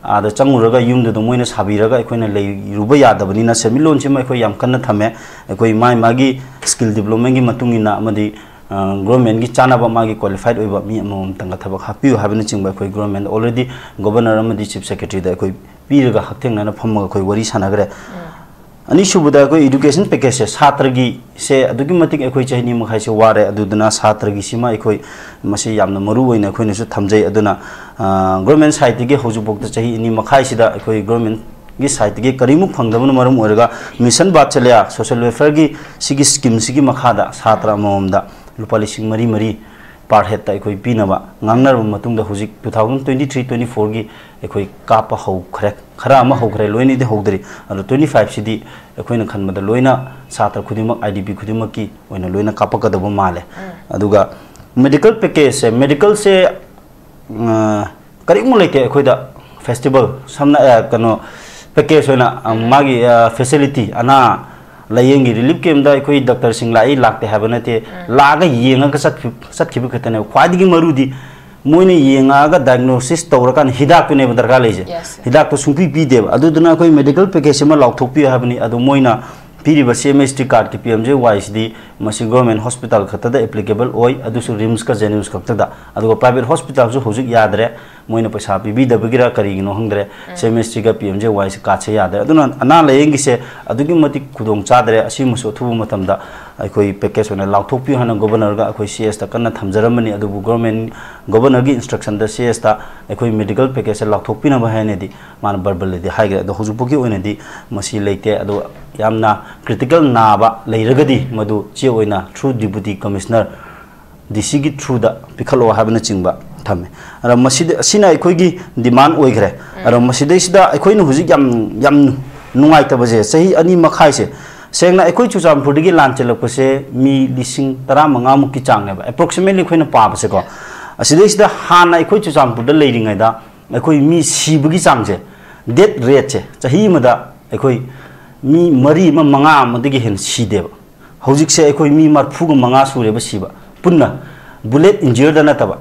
ꯑꯥꯗ ꯆꯪꯉꯨꯔꯒ ꯌꯨꯝꯗꯨꯗ ꯃꯣꯏꯅ ꯁꯥꯕꯤꯔꯒ ꯑꯩꯈꯣꯏꯅ ꯂꯩꯔꯨꯕ ꯌꯥꯗꯕꯅꯤꯅ ꯁꯦꯟꯃꯤꯠꯂꯣꯟꯁꯤꯃ ꯑꯩꯈꯣꯏ ꯌꯥꯝ ꯀꯟꯅ ꯊꯝꯃꯦ꯫ ꯑꯩꯈꯣꯏ ꯃꯥꯒꯤ ꯃꯥꯒꯤ skill developmentꯒꯤ ꯃꯇꯨꯡ ꯏꯟꯅ ꯑꯃꯗꯤ, ꯑ, governmentꯒꯤ ꯆꯥꯅꯕ ꯃꯥꯒꯤ qualified ꯑꯣꯏꯕ ꯃꯤ ꯑꯃꯃꯝꯇꯪꯒ ꯊꯕꯛ ꯍꯥꯞꯄꯤꯌꯨ ꯍꯥꯏꯕꯅꯆꯤꯡꯕ ꯑꯩꯈꯣꯏ government already governor ꯑꯃꯗꯤ chief secretaryꯗ ꯑꯩꯈꯣꯏ ꯄꯤꯔꯒ ꯍꯛꯊꯦꯡꯅꯅ ꯐꯝꯃꯒ ꯑꯩꯈꯣꯏ ꯋꯥꯔꯤ ꯁꯥꯟꯅꯈ꯭ꯔꯦ꯫ ꯎꯝ꯫ ꯑꯅꯤꯁꯨꯕꯗ ꯑꯩꯈꯣꯏ education packageꯁꯦ, ꯁꯥꯇ꯭ꯔꯒꯤꯁꯦ ꯑꯗꯨꯛꯀꯤ ꯃꯇꯤꯛ ꯑꯩꯈꯣꯏ ꯆꯍꯤ ꯑꯅꯤ ꯃꯈꯥꯏꯁꯦ ꯋꯥꯔꯦ꯫ ꯑꯗꯨꯗꯨꯅ ꯁꯥꯇ꯭ꯔꯒꯤꯁꯤꯃ ꯑꯩꯈꯣꯏ ꯃꯁꯤ ꯌꯥꯝꯅ ꯃꯔꯨ ꯑꯣꯏꯅ ꯑꯩꯈꯣꯏꯅꯁꯨ ꯊꯝꯖꯩ꯫ ꯑꯗꯨꯅ, ꯑ, government sideꯇꯒꯤ ꯍꯧꯖꯤꯛꯐꯥꯎꯗ ꯆꯍꯤ ꯑꯅꯤ ꯃꯈꯥꯏꯁꯤꯗ ꯑꯩꯈꯣꯏ governmentꯒꯤ sideꯇꯒꯤ ꯀꯔꯤꯃꯨꯛ ꯐꯪꯗꯕꯅ ꯃꯔꯝ ꯑꯣꯏꯔꯒ Mission Vatsalya social welfareꯒꯤ ꯁꯤꯒꯤ schemeꯁꯤꯒꯤ ꯃꯈꯥꯗ ꯁꯥꯇ꯭ꯔ ꯑꯃꯃꯝꯗ ꯂꯨꯄꯥ ꯂꯤꯁꯤꯡ ꯃꯔꯤ ꯃꯔꯤ per headꯇ ꯑꯩꯈꯣꯏ ꯄꯤꯅꯕ ꯉꯥꯡꯅꯔꯕ ꯃꯇꯨꯡꯗ ꯍꯧꯖꯤꯛ two thousand twenty-three twenty-fourꯒꯤ ꯑꯩꯈꯣꯏ ꯀꯥꯞꯄ ꯍꯧꯈ꯭ꯔꯦ꯫ ꯈꯔ ꯑꯃ ꯍꯧꯈ꯭ꯔꯦ, ꯂꯣꯏꯅꯗꯤ ꯍꯧꯗ꯭ꯔꯤ꯫ ꯑꯗꯣ twenty-fiveꯁꯤꯗꯤ ꯑꯩꯈꯣꯏꯅ ꯈꯟꯕꯗ ꯂꯣꯏꯅ ꯁꯥꯇ꯭ꯔ ꯈꯨꯗꯤꯡꯃꯛ, IDP ꯈꯨꯗꯤꯡꯃꯛꯀꯤ ꯑꯣꯏꯅ ꯂꯣꯏꯅ ꯀꯥꯞꯄꯛꯀꯗꯕ ꯃꯥꯜꯂꯦ꯫ ꯎꯝ꯫ ꯑꯗꯨꯒ medical packageꯁꯦ, medicalꯁꯦ, ꯑ, ꯀꯔꯤꯒꯨꯝꯕ ꯂꯩꯇꯦ ꯑꯩꯈꯣꯏꯗ꯫ Festival ꯁꯝꯅ, ꯑ, ꯀꯩꯅꯣ, package ꯑꯣꯏꯅ, ꯑ, ꯎꯝ꯫ ꯃꯥꯒꯤ, ꯑ, facility, ꯑꯅꯥ ꯂꯥꯏꯌꯦꯡꯒꯤ ꯔꯤꯂꯤꯐ ꯀꯦꯝꯗ ꯑꯩꯈꯣꯏ ꯗꯣꯛꯇꯔꯁꯤꯡ ꯂꯥꯛꯏ ꯂꯥꯛꯇꯦ ꯍꯥꯏꯕ ꯅꯠꯇꯦ, ꯂꯥꯛꯑꯒ ꯌꯦꯡꯉꯒ ꯆꯠꯈꯤ- ꯆꯠꯈꯤꯕ ꯈꯛꯇꯅꯦꯕ꯫ ꯈ꯭ꯋꯥꯏꯗꯒꯤ ꯃꯔꯨꯗꯤ ꯃꯣꯏꯅ ꯌꯦꯡꯉꯛꯑꯒ ꯗꯥꯏꯒꯅꯣꯁꯤꯁ ꯇꯧꯔꯀꯥꯟꯗ ꯍꯤꯗꯥꯛꯇꯨꯅꯦꯕ ꯗꯔꯀꯥꯔ ꯂꯩꯁꯦ꯫ Yes, sir. ꯍꯤꯗꯥꯛꯇꯣ ꯁꯨꯡꯄꯤ ꯄꯤꯗꯦꯕ꯫ ꯑꯗꯨꯗꯨꯅ ꯑꯩꯈꯣꯏ ꯃꯦꯗꯤꯀꯦꯜ ꯄꯦꯀꯦꯖ ꯑꯃ ꯂꯥꯎꯊꯣꯛꯄꯤꯌꯨ ꯍꯥꯏꯕꯅꯤ꯫ ꯑꯗꯣ ꯃꯣꯏꯅ ꯄꯤꯔꯤꯕ ꯁꯤ ꯑꯦꯝ ꯑꯩꯆ ꯇꯤ ꯀꯥꯔꯗꯀꯤ ꯄꯤ ꯑꯦꯝ ꯖꯦ ꯋꯥꯏꯁꯤꯗꯤ ꯃꯁꯤ ꯒꯣꯔꯃꯦꯟ ꯍꯣꯁꯄꯤꯇꯥꯜ ꯈꯛꯇꯗ ꯑꯦꯄ꯭ꯂꯤꯀꯦꯕꯜ ꯑꯣꯏ, ꯑꯗꯨꯁꯨ ꯔꯤꯝꯁꯀ ꯖꯦꯅꯤꯝꯁ ꯈꯛꯇꯗ꯫ ꯑꯗꯨꯒ ꯄ꯭ꯔꯥꯏꯚꯦꯠ ꯍꯣꯁꯄꯤꯇꯥꯜꯁꯨ ꯍꯧꯖꯤꯛ ꯌꯥꯗ꯭ꯔꯦ, ꯃꯣꯏꯅ ꯄꯩꯁꯥ ꯄꯤꯕꯤꯗꯕꯒꯤꯔ ꯀꯔꯤꯒꯤꯅꯣ ꯈꯪꯗ꯭ꯔꯦ, ꯁꯤ ꯑꯦꯝ ꯑꯦꯁ ꯇꯤꯒ ꯄꯤ ꯑꯦꯝ ꯖꯦ ꯋꯥꯏꯁꯤ ꯀꯥꯔꯗꯁꯦ ꯌꯥꯗ꯭ꯔꯦ꯫ ꯑꯗꯨꯅ ꯑꯅꯥ ꯂꯥꯏꯌꯦꯡꯒꯤꯁꯦ ꯑꯗꯨꯛꯀꯤ ꯃꯇꯤꯛ ꯈꯨꯗꯣꯡ ꯆꯥꯗ꯭ꯔꯦ꯫ ꯑꯁꯤꯃꯁꯨ ꯑꯊꯨꯕ ꯃꯇꯝꯗ ꯑꯩꯈꯣꯏ ꯄꯦꯀꯦꯖ ꯑꯣꯏꯅ ꯂꯥꯎꯊꯣꯛꯄꯤꯌꯨ ꯍꯥꯏꯅ ꯒꯣꯕꯔꯅꯔꯒ ꯑꯩꯈꯣꯏ ꯁꯤ ꯑꯦꯁꯇ ꯀꯟꯅ ꯊꯝꯖꯔꯝꯕꯅꯤ꯫ ꯑꯗꯨꯕꯨ ꯒꯣꯔꯃꯦꯟ, ꯒꯣꯕꯔꯅꯔꯒꯤ ꯏꯟꯁꯇ꯭ꯔꯛꯁꯟꯗ ꯁꯤ ꯑꯦꯁꯇ ꯑꯩꯈꯣꯏ ꯃꯦꯗꯤꯀꯦꯜ ꯄꯦꯀꯦꯖꯁꯦ ꯂꯥꯎꯊꯣꯛꯄꯤꯅꯕ ꯍꯥꯏꯅꯗꯤ ꯃꯥꯅ ꯕꯔꯕꯜꯗꯗꯤ ꯍꯥꯏꯈ꯭ꯔꯦ꯫ ꯑꯗꯣ ꯍꯧꯖꯤꯛ ꯐꯥꯎꯒꯤ ꯑꯣꯏꯅꯗꯤ ꯃꯁꯤ ꯂꯩꯇꯦ꯫ ꯑꯗꯣ ꯌꯥꯝꯅ ꯀ꯭ꯔꯤꯇꯤꯀꯦꯜ ꯅꯥꯕ ꯂꯩꯔꯒꯗꯤ ꯃꯗꯨ ꯆꯦ ꯑꯣꯏꯅ ꯊ꯭ꯔꯨ ꯗꯤꯄꯨꯇꯤ ꯀꯃꯤꯁꯅꯔ, ꯗꯤ ꯁꯤꯒꯤ ꯊ꯭ꯔꯨꯗ ꯄꯤꯈꯠꯂꯛꯑꯣ ꯍꯥꯏꯕꯅꯆꯤꯡꯕ ꯊꯝꯃꯦ꯫ ꯑꯗꯣ ꯃꯁꯤꯗ, ꯑꯁꯤꯅ ꯑꯩꯈꯣꯏꯒꯤ ꯗꯤꯃꯥꯟ ꯑꯣꯏꯈ꯭ꯔꯦ꯫ ꯑꯗꯣ ꯃꯁꯤꯗꯩꯁꯤꯗ ꯑꯩꯈꯣꯏꯅ ꯍꯧꯖꯤꯛ ꯌꯥꯝ, ꯌꯥꯝ ꯅꯨꯡꯉꯥꯏꯇꯕꯁꯦ, ꯆꯍꯤ ꯑꯅꯤ ꯃꯈꯥꯏꯁꯦ, ꯁꯦꯡꯅ ꯑꯩꯈꯣꯏ ꯆꯨꯔꯆꯥꯟꯄꯨꯔꯗꯒꯤ ꯂꯥꯟ ꯆꯦꯜꯂꯛꯄꯁꯦ ꯃꯤ ꯂꯤꯁꯤꯡ ꯇꯔꯥꯃꯉꯥꯃꯨꯛꯀꯤ ꯆꯥꯡꯅꯦꯕ, ꯑꯦꯄ꯭ꯔꯣꯛꯁꯤꯃꯦꯠꯂꯤ ꯑꯩꯈꯣꯏꯅ ꯄꯥꯕꯁꯦꯀꯣ꯫ ꯑꯁꯤꯗꯩꯁꯤꯗ ꯍꯥꯟꯅ ꯑꯩꯈꯣꯏ ꯆꯨꯔꯆꯥꯟꯄꯨꯔꯗ ꯂꯩꯔꯤꯉꯩꯗ ꯑꯩꯈꯣꯏ ꯃꯤ ꯁꯤꯕꯒꯤ ꯆꯥꯡꯁꯦ, ꯗꯦꯠ ꯔꯦꯠꯁꯦ, ꯆꯍꯤ ꯑꯃꯗ ꯑꯩꯈꯣꯏ ꯃꯤ ꯃꯔꯤ ꯑꯃ, ꯃꯉꯥ ꯑꯃꯗꯒꯤ ꯍꯦꯟꯅ ꯁꯤꯗꯦꯕ꯫ ꯍꯧꯖꯤꯛꯁꯦ ꯑꯩꯈꯣꯏ ꯃꯤ ꯃꯔꯐꯨꯒ ꯃꯉꯥ ꯁꯨꯔꯦꯕ ꯁꯤꯕ, ꯄꯨꯟꯅ ꯕꯨꯂꯦꯠ ꯏꯟꯖ꯭ꯌꯔꯗ ꯅꯠꯇꯕ꯫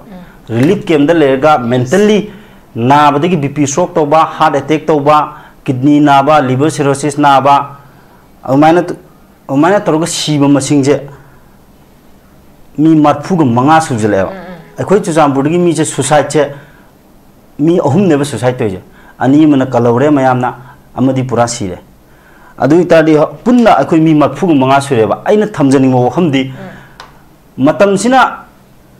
ꯔꯤꯂꯤꯐ ꯀꯦꯝꯗ ꯂꯩꯔꯒ ꯃꯦꯟꯇꯜꯂꯤ ꯅꯥꯕꯗꯒꯤ ꯕꯤ ꯄꯤ ꯁ꯭ꯇ꯭ꯔꯣꯛ ꯇꯧꯕ, ꯍꯥꯔꯠ ꯑꯦꯇꯦꯛ ꯇꯧꯕ, ꯀꯤꯗꯅꯤ ꯅꯥꯕ, ꯂꯤꯚꯔ ꯁꯤꯔꯣꯁꯤꯁ ꯅꯥꯕ, ꯑꯗꯨꯃꯥꯏꯅ, ꯑꯗꯨꯃꯥꯏꯅ ꯇꯧꯔꯒ ꯁꯤꯕ ꯃꯁꯤꯡꯁꯦ ꯃꯤ ꯃꯔꯐꯨꯒ ꯃꯉꯥ ꯁꯨꯖꯜꯂꯛꯑꯦꯕ꯫ ꯑꯩꯈꯣꯏ ꯆꯨꯔꯆꯥꯟꯄꯨꯔꯗꯒꯤ ꯃꯤꯁꯦ ꯁꯨꯁꯥꯏꯠꯁꯦ ꯃꯤ ꯑꯍꯨꯝꯅꯦꯕ ꯁꯨꯁꯥꯏꯠ ꯇꯧꯔꯤꯁꯦ꯫ ꯑꯅꯤ ꯑꯃꯅ ꯀꯜꯍꯧꯔꯦ ꯃꯌꯥꯝꯅ, ꯑꯃꯗꯤ ꯄꯨꯔꯥ ꯁꯤꯔꯦ꯫ ꯑꯗꯨ ꯑꯣꯏꯇꯥꯔꯗꯤ ꯄꯨꯟꯅ ꯑꯩꯈꯣꯏ ꯃꯤ ꯃꯔꯐꯨꯒ ꯃꯉꯥ ꯁꯨꯔꯦꯕ꯫ ꯑꯩꯅ ꯊꯝꯖꯅꯤꯡꯕ ꯋꯥꯐꯝꯗꯤ, ꯃꯇꯝꯁꯤꯅ,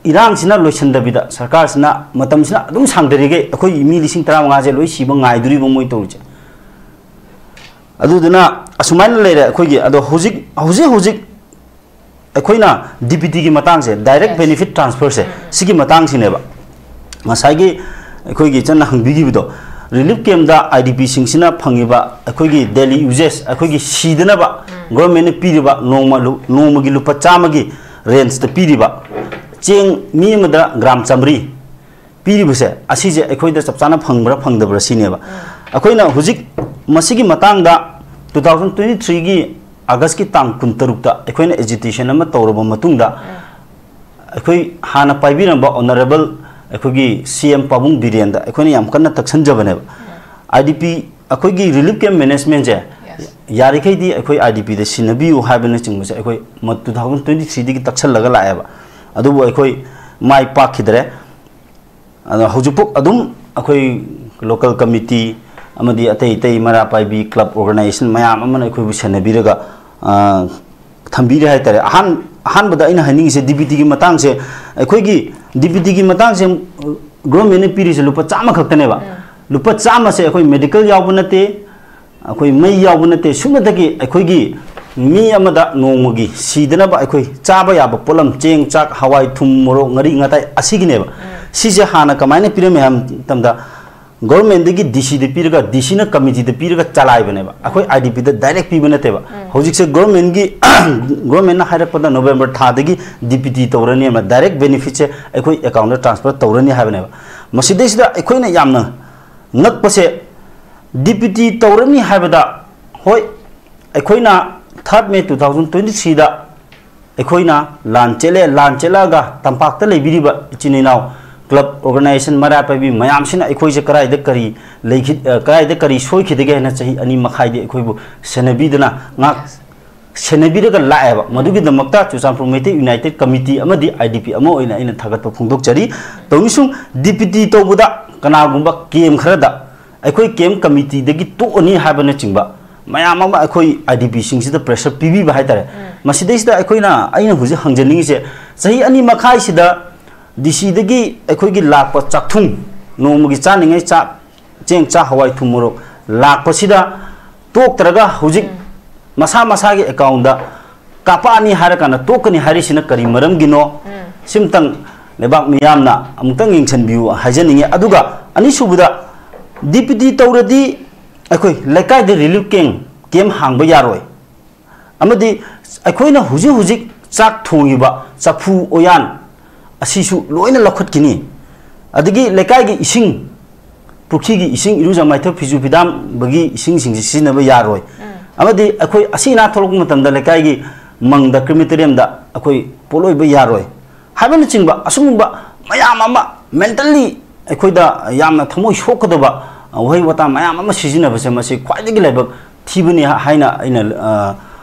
ꯏꯔꯥꯡꯁꯤꯅ ꯂꯣꯏꯁꯤꯟꯗꯕꯤꯗ, ꯁꯔꯀꯥꯔꯁꯤꯅ ꯃꯇꯝꯁꯤꯅ ꯑꯗꯨꯝ ꯁꯥꯡꯊꯔꯤꯈꯩ ꯑꯩꯈꯣꯏ ꯃꯤ ꯂꯤꯁꯤꯡ ꯇꯔꯥꯃꯉꯥꯁꯦ ꯂꯣꯏ ꯁꯤꯕ ꯉꯥꯏꯗꯣꯔꯤꯕ ꯃꯣꯏ ꯇꯧꯔꯤꯁꯦ꯫ ꯑꯗꯨꯗꯨꯅ ꯑꯁꯨꯃꯥꯏꯅ ꯂꯩꯔꯦ ꯑꯩꯈꯣꯏꯒꯤ꯫ ꯑꯗꯣ ꯍꯧꯖꯤꯛ, ꯍꯧꯖꯤꯛ ꯍꯧꯖꯤꯛ ꯑꯩꯈꯣꯏꯅ ꯗꯤ ꯕꯤ ꯇꯤꯒꯤ ꯃꯇꯥꯡꯁꯦ, ꯗꯥꯏꯔꯦꯛ ꯕꯦꯅꯤꯐꯤꯠ ꯇ꯭ꯔꯥꯟꯁꯐꯔꯁꯦ, ꯁꯤꯒꯤ ꯃꯇꯥꯡꯁꯤꯅꯦꯕ ꯉꯁꯥꯏꯒꯤ ꯑꯩꯈꯣꯏꯒꯤ ꯏꯆꯟꯅ ꯍꯪꯕꯤꯈꯤꯕꯗꯣ꯫ ꯔꯤꯂꯤꯐ ꯀꯦꯝꯗ ꯑꯥꯏ ꯗꯤ ꯄꯤꯁꯤꯡꯁꯤꯅ ꯐꯪꯉꯤꯕ ꯑꯩꯈꯣꯏꯒꯤ ꯗꯦꯂꯤ ꯌꯨꯖꯦꯁ, ꯑꯩꯈꯣꯏꯒꯤ ꯁꯤꯗꯅꯕ ꯒꯣꯔꯃꯦꯟꯅ ꯄꯤꯔꯤꯕ ꯅꯣꯡꯃ ꯂꯨ-, ꯅꯣꯡꯃꯒꯤ ꯂꯨꯄꯥ ꯆꯥꯝꯃꯒꯤ ꯔꯦꯟꯖꯇ ꯄꯤꯔꯤꯕ ꯆꯦꯡ ꯃꯤ ꯑꯃꯗ ꯒ꯭ꯔꯥꯝ ꯆꯥꯝꯃꯔꯤ ꯄꯤꯔꯤꯕꯁꯦ, ꯑꯁꯤꯁꯦ ꯑꯩꯈꯣꯏꯗ ꯆꯞ ꯆꯥꯅ ꯐꯪꯕ꯭ꯔꯥ ꯐꯪꯗꯕ꯭ꯔꯥ ꯁꯤꯅꯦꯕ꯫ ꯑꯩꯈꯣꯏꯅ ꯍꯧꯖꯤꯛ ꯃꯁꯤꯒꯤ ꯃꯇꯥꯡꯗ ꯇꯨ ꯊꯥꯎꯖꯟ ꯇ꯭ꯋꯦꯟꯇꯤ ꯊ꯭ꯔꯤꯒꯤ ꯑꯥꯒꯁꯀꯤ ꯇꯥꯡ ꯀꯨꯟꯇꯔꯨꯛꯇ ꯑꯩꯈꯣꯏꯅ ꯑꯦꯖꯤꯇꯦꯁꯟ ꯑꯃ ꯇꯧꯔꯕ ꯃꯇꯨꯡꯗ, ꯑꯩꯈꯣꯏ ꯍꯥꯟꯅ ꯄꯥꯏꯕꯤꯔꯝꯕ ꯑꯣꯅꯔꯦꯕꯜ ꯑꯩꯈꯣꯏꯒꯤ ꯁꯤ ꯑꯦꯝ ꯄꯥꯕꯨꯡ ꯕꯤꯔꯦꯟꯗ ꯑꯩꯈꯣꯏꯅ ꯌꯥꯝ ꯀꯟꯅ ꯇꯛꯁꯟꯖꯕꯅꯦꯕ꯫ ꯑꯥꯏ ꯗꯤ ꯄꯤ, ꯑꯩꯈꯣꯏꯒꯤ ꯔꯤꯂꯤꯐ ꯀꯦꯝ ꯃꯦꯅꯦꯖꯃꯦꯟꯁꯦ ꯌꯥꯔꯤꯈꯩꯗꯤ ꯑꯩꯈꯣꯏ ꯑꯥꯏ ꯗꯤ ꯄꯤꯗ ꯁꯤꯟꯅꯕꯤꯌꯨ ꯍꯥꯏꯕꯅꯆꯤꯡꯕꯁꯦ ꯑꯩꯈꯣꯏ ꯇꯨ ꯊꯥꯎꯖꯟ ꯇ꯭ꯋꯦꯟꯇꯤ ꯊ꯭ꯔꯤꯗꯒꯤ ꯇꯛꯁꯜꯂꯒ ꯂꯥꯛꯑꯦꯕ꯫ ꯑꯗꯨꯕꯨ ꯑꯩꯈꯣꯏ ꯃꯥꯏ ꯄꯥꯛꯈꯤꯗ꯭ꯔꯦ꯫ ꯑꯗꯣ ꯍꯧꯖꯤꯛꯐꯥꯎ ꯑꯗꯨꯝ ꯑꯩꯈꯣꯏ ꯂꯣꯀꯦꯜ ꯀꯃꯤꯇꯤ ꯑꯃꯗꯤ ꯑꯇꯩ ꯑꯇꯩ ꯃꯩꯔꯥ ꯄꯥꯏꯕꯤ ꯀ꯭ꯂꯕ ꯑꯣꯔꯒꯅꯥꯏꯖꯦꯁꯟ ꯃꯌꯥꯝ ꯑꯃꯅ ꯑꯩꯈꯣꯏꯕꯨ ꯁꯦꯟꯅꯕꯤꯔꯒ, ꯑ, ꯊꯝꯕꯤꯔꯦ ꯍꯥꯏꯇꯥꯔꯦ꯫ ꯑꯍꯥꯟ-, ꯑꯍꯥꯟꯕꯗ ꯑꯩꯅ ꯍꯥꯏꯅꯤꯡꯉꯤꯁꯦ, ꯗꯤ ꯕꯤ ꯇꯤꯒꯤ ꯃꯇꯥꯡꯁꯦ, ꯑꯩꯈꯣꯏꯒꯤ ꯗꯤ ꯕꯤ ꯇꯤꯒꯤ ꯃꯇꯥꯡꯁꯦ ꯒꯣꯔꯃꯦꯟꯅ ꯄꯤꯔꯤꯁꯦ ꯂꯨꯄꯥ ꯆꯥꯝꯃ ꯈꯛꯇꯅꯦꯕ꯫ ꯂꯨꯄꯥ ꯆꯥꯝꯃꯁꯦ ꯑꯩꯈꯣꯏ ꯃꯦꯗꯤꯀꯦꯜ ꯌꯥꯎꯕ ꯅꯠꯇꯦ, ꯑꯩꯈꯣꯏ ꯃꯩ ꯌꯥꯎꯕ ꯅꯠꯇꯦ, ꯁꯨꯞꯅꯇꯒꯤ ꯑꯩꯈꯣꯏꯒꯤ ꯃꯤ ꯑꯃꯗ ꯅꯣꯡꯃꯒꯤ ꯁꯤꯗꯅꯕ ꯑꯩꯈꯣꯏ ꯆꯥꯕ ꯌꯥꯕ ꯄꯣꯠꯂꯝ, ꯆꯦꯡ, ꯆꯥꯛ, ꯍꯋꯥꯏ, ꯊꯨꯝ, ꯃꯣꯔꯣꯛ, ꯉꯥꯔꯤ, ꯉꯥꯇꯥꯏ, ꯑꯁꯤꯒꯤꯅꯦꯕ꯫ ꯁꯤꯁꯦ ꯍꯥꯟꯅ ꯀꯃꯥꯏꯅ ꯄꯤꯔꯝꯃꯦ ꯍꯥꯏꯕ ꯃꯇꯝꯗ, ꯒꯣꯔꯃꯦꯟꯗꯒꯤ ꯗꯤ ꯁꯤꯗ ꯄꯤꯔꯒ, ꯗꯤ ꯁꯤꯅ ꯀꯃꯤꯇꯤꯗ ꯄꯤꯔꯒ ꯆꯂꯥꯏꯕꯅꯦꯕ꯫ ꯑꯩꯈꯣꯏ ꯑꯥꯏ ꯗꯤ ꯄꯤꯗ ꯗꯥꯏꯔꯦꯛ ꯄꯤꯕ ꯅꯠꯇꯦꯕ꯫ ꯍꯧꯖꯤꯛꯁꯦ ꯒꯣꯔꯃꯦꯟꯒꯤ, ꯒꯣꯔꯃꯦꯟꯅ ꯍꯥꯏꯔꯛꯄꯗ ꯅꯣꯕꯦꯝꯕꯔ ꯊꯥꯗꯒꯤ ꯗꯤ ꯕꯤ ꯇꯤ ꯇꯧꯔꯅꯤ ꯑꯃ, ꯗꯥꯏꯔꯦꯛ ꯕꯦꯅꯤꯐꯤꯠꯁꯦ ꯑꯩꯈꯣꯏ ꯑꯦꯀꯥꯎꯟꯗ ꯇ꯭ꯔꯥꯟꯁꯐꯔ ꯇꯧꯔꯅꯤ ꯍꯥꯏꯕꯅꯦꯕ꯫ ꯃꯁꯤꯗꯩꯁꯤꯗ ꯑꯩꯈꯣꯏꯅ ꯌꯥꯝꯅ ꯉꯛꯄꯁꯦ, ꯗꯤ ꯕꯤ ꯇꯤ ꯇꯧꯔꯅꯤ ꯍꯥꯏꯕꯗ, ꯍꯣꯏ, ꯑꯩꯈꯣꯏꯅ ꯊꯥꯔꯠ ꯃꯦ ꯇꯨ ꯊꯥꯎꯖꯟ ꯇ꯭ꯋꯦꯟꯇꯤ ꯊ꯭ꯔꯤꯗ ꯑꯩꯈꯣꯏꯅ ꯂꯥꯟ ꯆꯦꯜꯂꯦ, ꯂꯥꯟ ꯆꯦꯜꯂꯛꯑꯒ ꯇꯝꯄꯥꯛꯇ ꯂꯩꯕꯤꯔꯤꯕ ꯏꯆꯤꯟ ꯏꯅꯥꯎ, ꯀ꯭ꯂꯕ ꯑꯣꯔꯒꯅꯥꯏꯖꯦꯁꯟ ꯃꯩꯔꯥ ꯄꯥꯏꯕꯤ ꯃꯌꯥꯝꯁꯤꯅ ꯑꯩꯈꯣꯏꯁꯦ ꯀꯗꯥꯏꯗ ꯀꯔꯤ ꯂꯩꯈꯤ-, ꯑ, ꯀꯗꯥꯏꯗ ꯀꯔꯤ ꯁꯣꯏꯈꯤꯗꯒꯦ ꯍꯥꯏꯅ ꯆꯍꯤ ꯑꯅꯤ ꯃꯈꯥꯏꯗꯤ ꯑꯩꯈꯣꯏꯕꯨ ꯁꯦꯟꯅꯕꯤꯗꯨꯅ, ꯉꯥꯛ-, ꯁꯦꯟꯅꯕꯤꯔꯒ ꯂꯥꯛꯑꯦꯕ꯫ ꯃꯗꯨꯒꯤꯗꯃꯛꯇ ꯆꯨꯔꯆꯥꯟꯄꯨꯔ ꯃꯩꯇꯩ ꯌꯨꯅꯥꯏꯇꯦꯠ ꯀꯃꯤꯇꯤ ꯑꯃꯗꯤ ꯑꯥꯏ ꯗꯤ ꯄꯤ ꯑꯃ ꯑꯣꯏꯅ ꯑꯩꯅ ꯊꯥꯒꯠꯄ ꯐꯣꯡꯗꯣꯛꯆꯔꯤ꯫ ꯇꯧꯔꯤꯁꯨꯡ ꯗꯤ ꯕꯤ ꯇꯤ ꯇꯧꯕꯗ ꯀꯅꯥꯒꯨꯝꯕ ꯀꯦꯝ ꯈꯔꯗ ꯑꯩꯈꯣꯏ ꯀꯦꯝ ꯀꯃꯤꯇꯤꯗꯒꯤ ꯇꯣꯛꯑꯅꯤ ꯍꯥꯏꯕꯅꯆꯤꯡꯕ ꯃꯌꯥꯝ ꯑꯃ ꯑꯩꯈꯣꯏ ꯑꯥꯏ ꯗꯤ ꯄꯤꯁꯤꯡꯁꯤꯗ ꯄ꯭ꯔꯦꯁꯔ ꯄꯤꯕꯤꯕ ꯍꯥꯏꯇꯥꯔꯦ꯫ ꯃꯁꯤꯗꯩꯁꯤꯗ ꯑꯩꯈꯣꯏꯅ, ꯑꯩꯅ ꯍꯧꯖꯤꯛ ꯍꯪꯖꯅꯤꯡꯉꯤꯁꯦ, ꯆꯍꯤ ꯑꯅꯤ ꯃꯈꯥꯏꯁꯤꯗ ꯗꯤ ꯁꯤꯗꯒꯤ ꯑꯩꯈꯣꯏꯒꯤ ꯂꯥꯛꯄ ꯆꯥꯛꯊꯨꯡ, ꯅꯣꯡꯃꯒꯤ ꯆꯥꯅꯤꯡꯉꯥꯏ ꯆꯥꯛ, ꯆꯦꯡ, ꯆꯥꯛ, ꯍꯋꯥꯏ, ꯊꯨꯝ, ꯃꯣꯔꯣꯛ ꯂꯥꯛꯄꯁꯤꯗ ꯇꯣꯛꯇ꯭ꯔꯒ ꯍꯧꯖꯤꯛ ꯃꯁꯥ ꯃꯁꯥꯒꯤ ꯑꯦꯀꯥꯎꯟꯗ ꯀꯥꯞꯄꯛꯑꯅꯤ ꯍꯥꯏꯔꯀꯥꯟꯗ ꯇꯣꯛꯀꯅꯤ ꯍꯥꯏꯔꯤꯁꯤꯅ ꯀꯔꯤ ꯃꯔꯝꯒꯤꯅꯣ? ꯁꯤꯝꯇꯪ ꯂꯩꯕꯥꯛ ꯃꯤꯌꯥꯝꯅ ꯑꯃꯨꯛꯇꯪ ꯌꯦꯡꯁꯤꯟꯕꯤꯌꯨ ꯍꯥꯏꯖꯅꯤꯡꯉꯤ꯫ ꯑꯗꯨꯒ ꯑꯅꯤꯁꯨꯕꯗ, ꯗꯤ ꯄꯤ ꯇꯤ ꯇꯧꯔꯗꯤ ꯑꯩꯈꯣꯏ ꯂꯩꯀꯥꯏꯗ ꯔꯤꯂꯤꯐ ꯀꯦꯝ, ꯀꯦꯝ ꯍꯥꯡꯕ ꯌꯥꯔꯣꯏ, ꯑꯃꯗꯤ ꯑꯩꯈꯣꯏꯅ ꯍꯧꯖꯤꯛ ꯍꯧꯖꯤꯛ ꯆꯥꯛ ꯊꯣꯡꯉꯤꯕ ꯆꯐꯨ ꯎꯌꯥꯟ ꯑꯁꯤꯁꯨ ꯂꯣꯏꯅ ꯂꯧꯈꯠꯈꯤꯅꯤ꯫ ꯑꯗꯒꯤ ꯂꯩꯀꯥꯏꯒꯤ ꯏꯁꯤꯡ, ꯄꯨꯈ꯭ꯔꯤꯒꯤ ꯏꯁꯤꯡ, ꯏꯔꯨꯖ ꯃꯥꯏꯊ ꯐꯤꯖꯨ ꯐꯤꯗꯥꯝꯕꯒꯤ ꯏꯁꯤꯡꯁꯤꯡꯁꯤ ꯁꯤꯖꯤꯟꯅꯕ ꯌꯥꯔꯣꯏ꯫ ꯑꯃꯗꯤ ꯑꯩꯈꯣꯏ ꯑꯁꯤ ꯑꯅꯥ ꯊꯣꯛꯂꯛꯄ ꯃꯇꯝꯗ ꯂꯩꯀꯥꯏꯒꯤ ꯃꯪꯗ, crematoriumꯗ ꯑꯩꯈꯣꯏ ꯄꯣꯠꯂꯣꯏꯕ ꯌꯥꯔꯣꯏ ꯍꯥꯏꯕꯅꯆꯤꯡꯕ ꯑꯁꯤꯒꯨꯝꯕ ꯃꯌꯥꯝ ꯑꯃ mentally ꯑꯩꯈꯣꯏꯗ ꯌꯥꯝꯅ ꯊꯃꯣꯏ ꯁꯣꯛꯀꯗꯕ ꯋꯥꯍꯩ ꯋꯥꯇꯥ ꯃꯌꯥꯝ ꯑꯃ ꯁꯤꯖꯤꯟꯅꯕꯁꯦ, ꯃꯁꯤ ꯈ꯭ꯋꯥꯏꯗꯒꯤ ꯂꯥꯏꯕꯛ ꯊꯤꯕꯅꯤ ꯍꯥꯏꯅ ꯑꯩꯅ, ꯑ,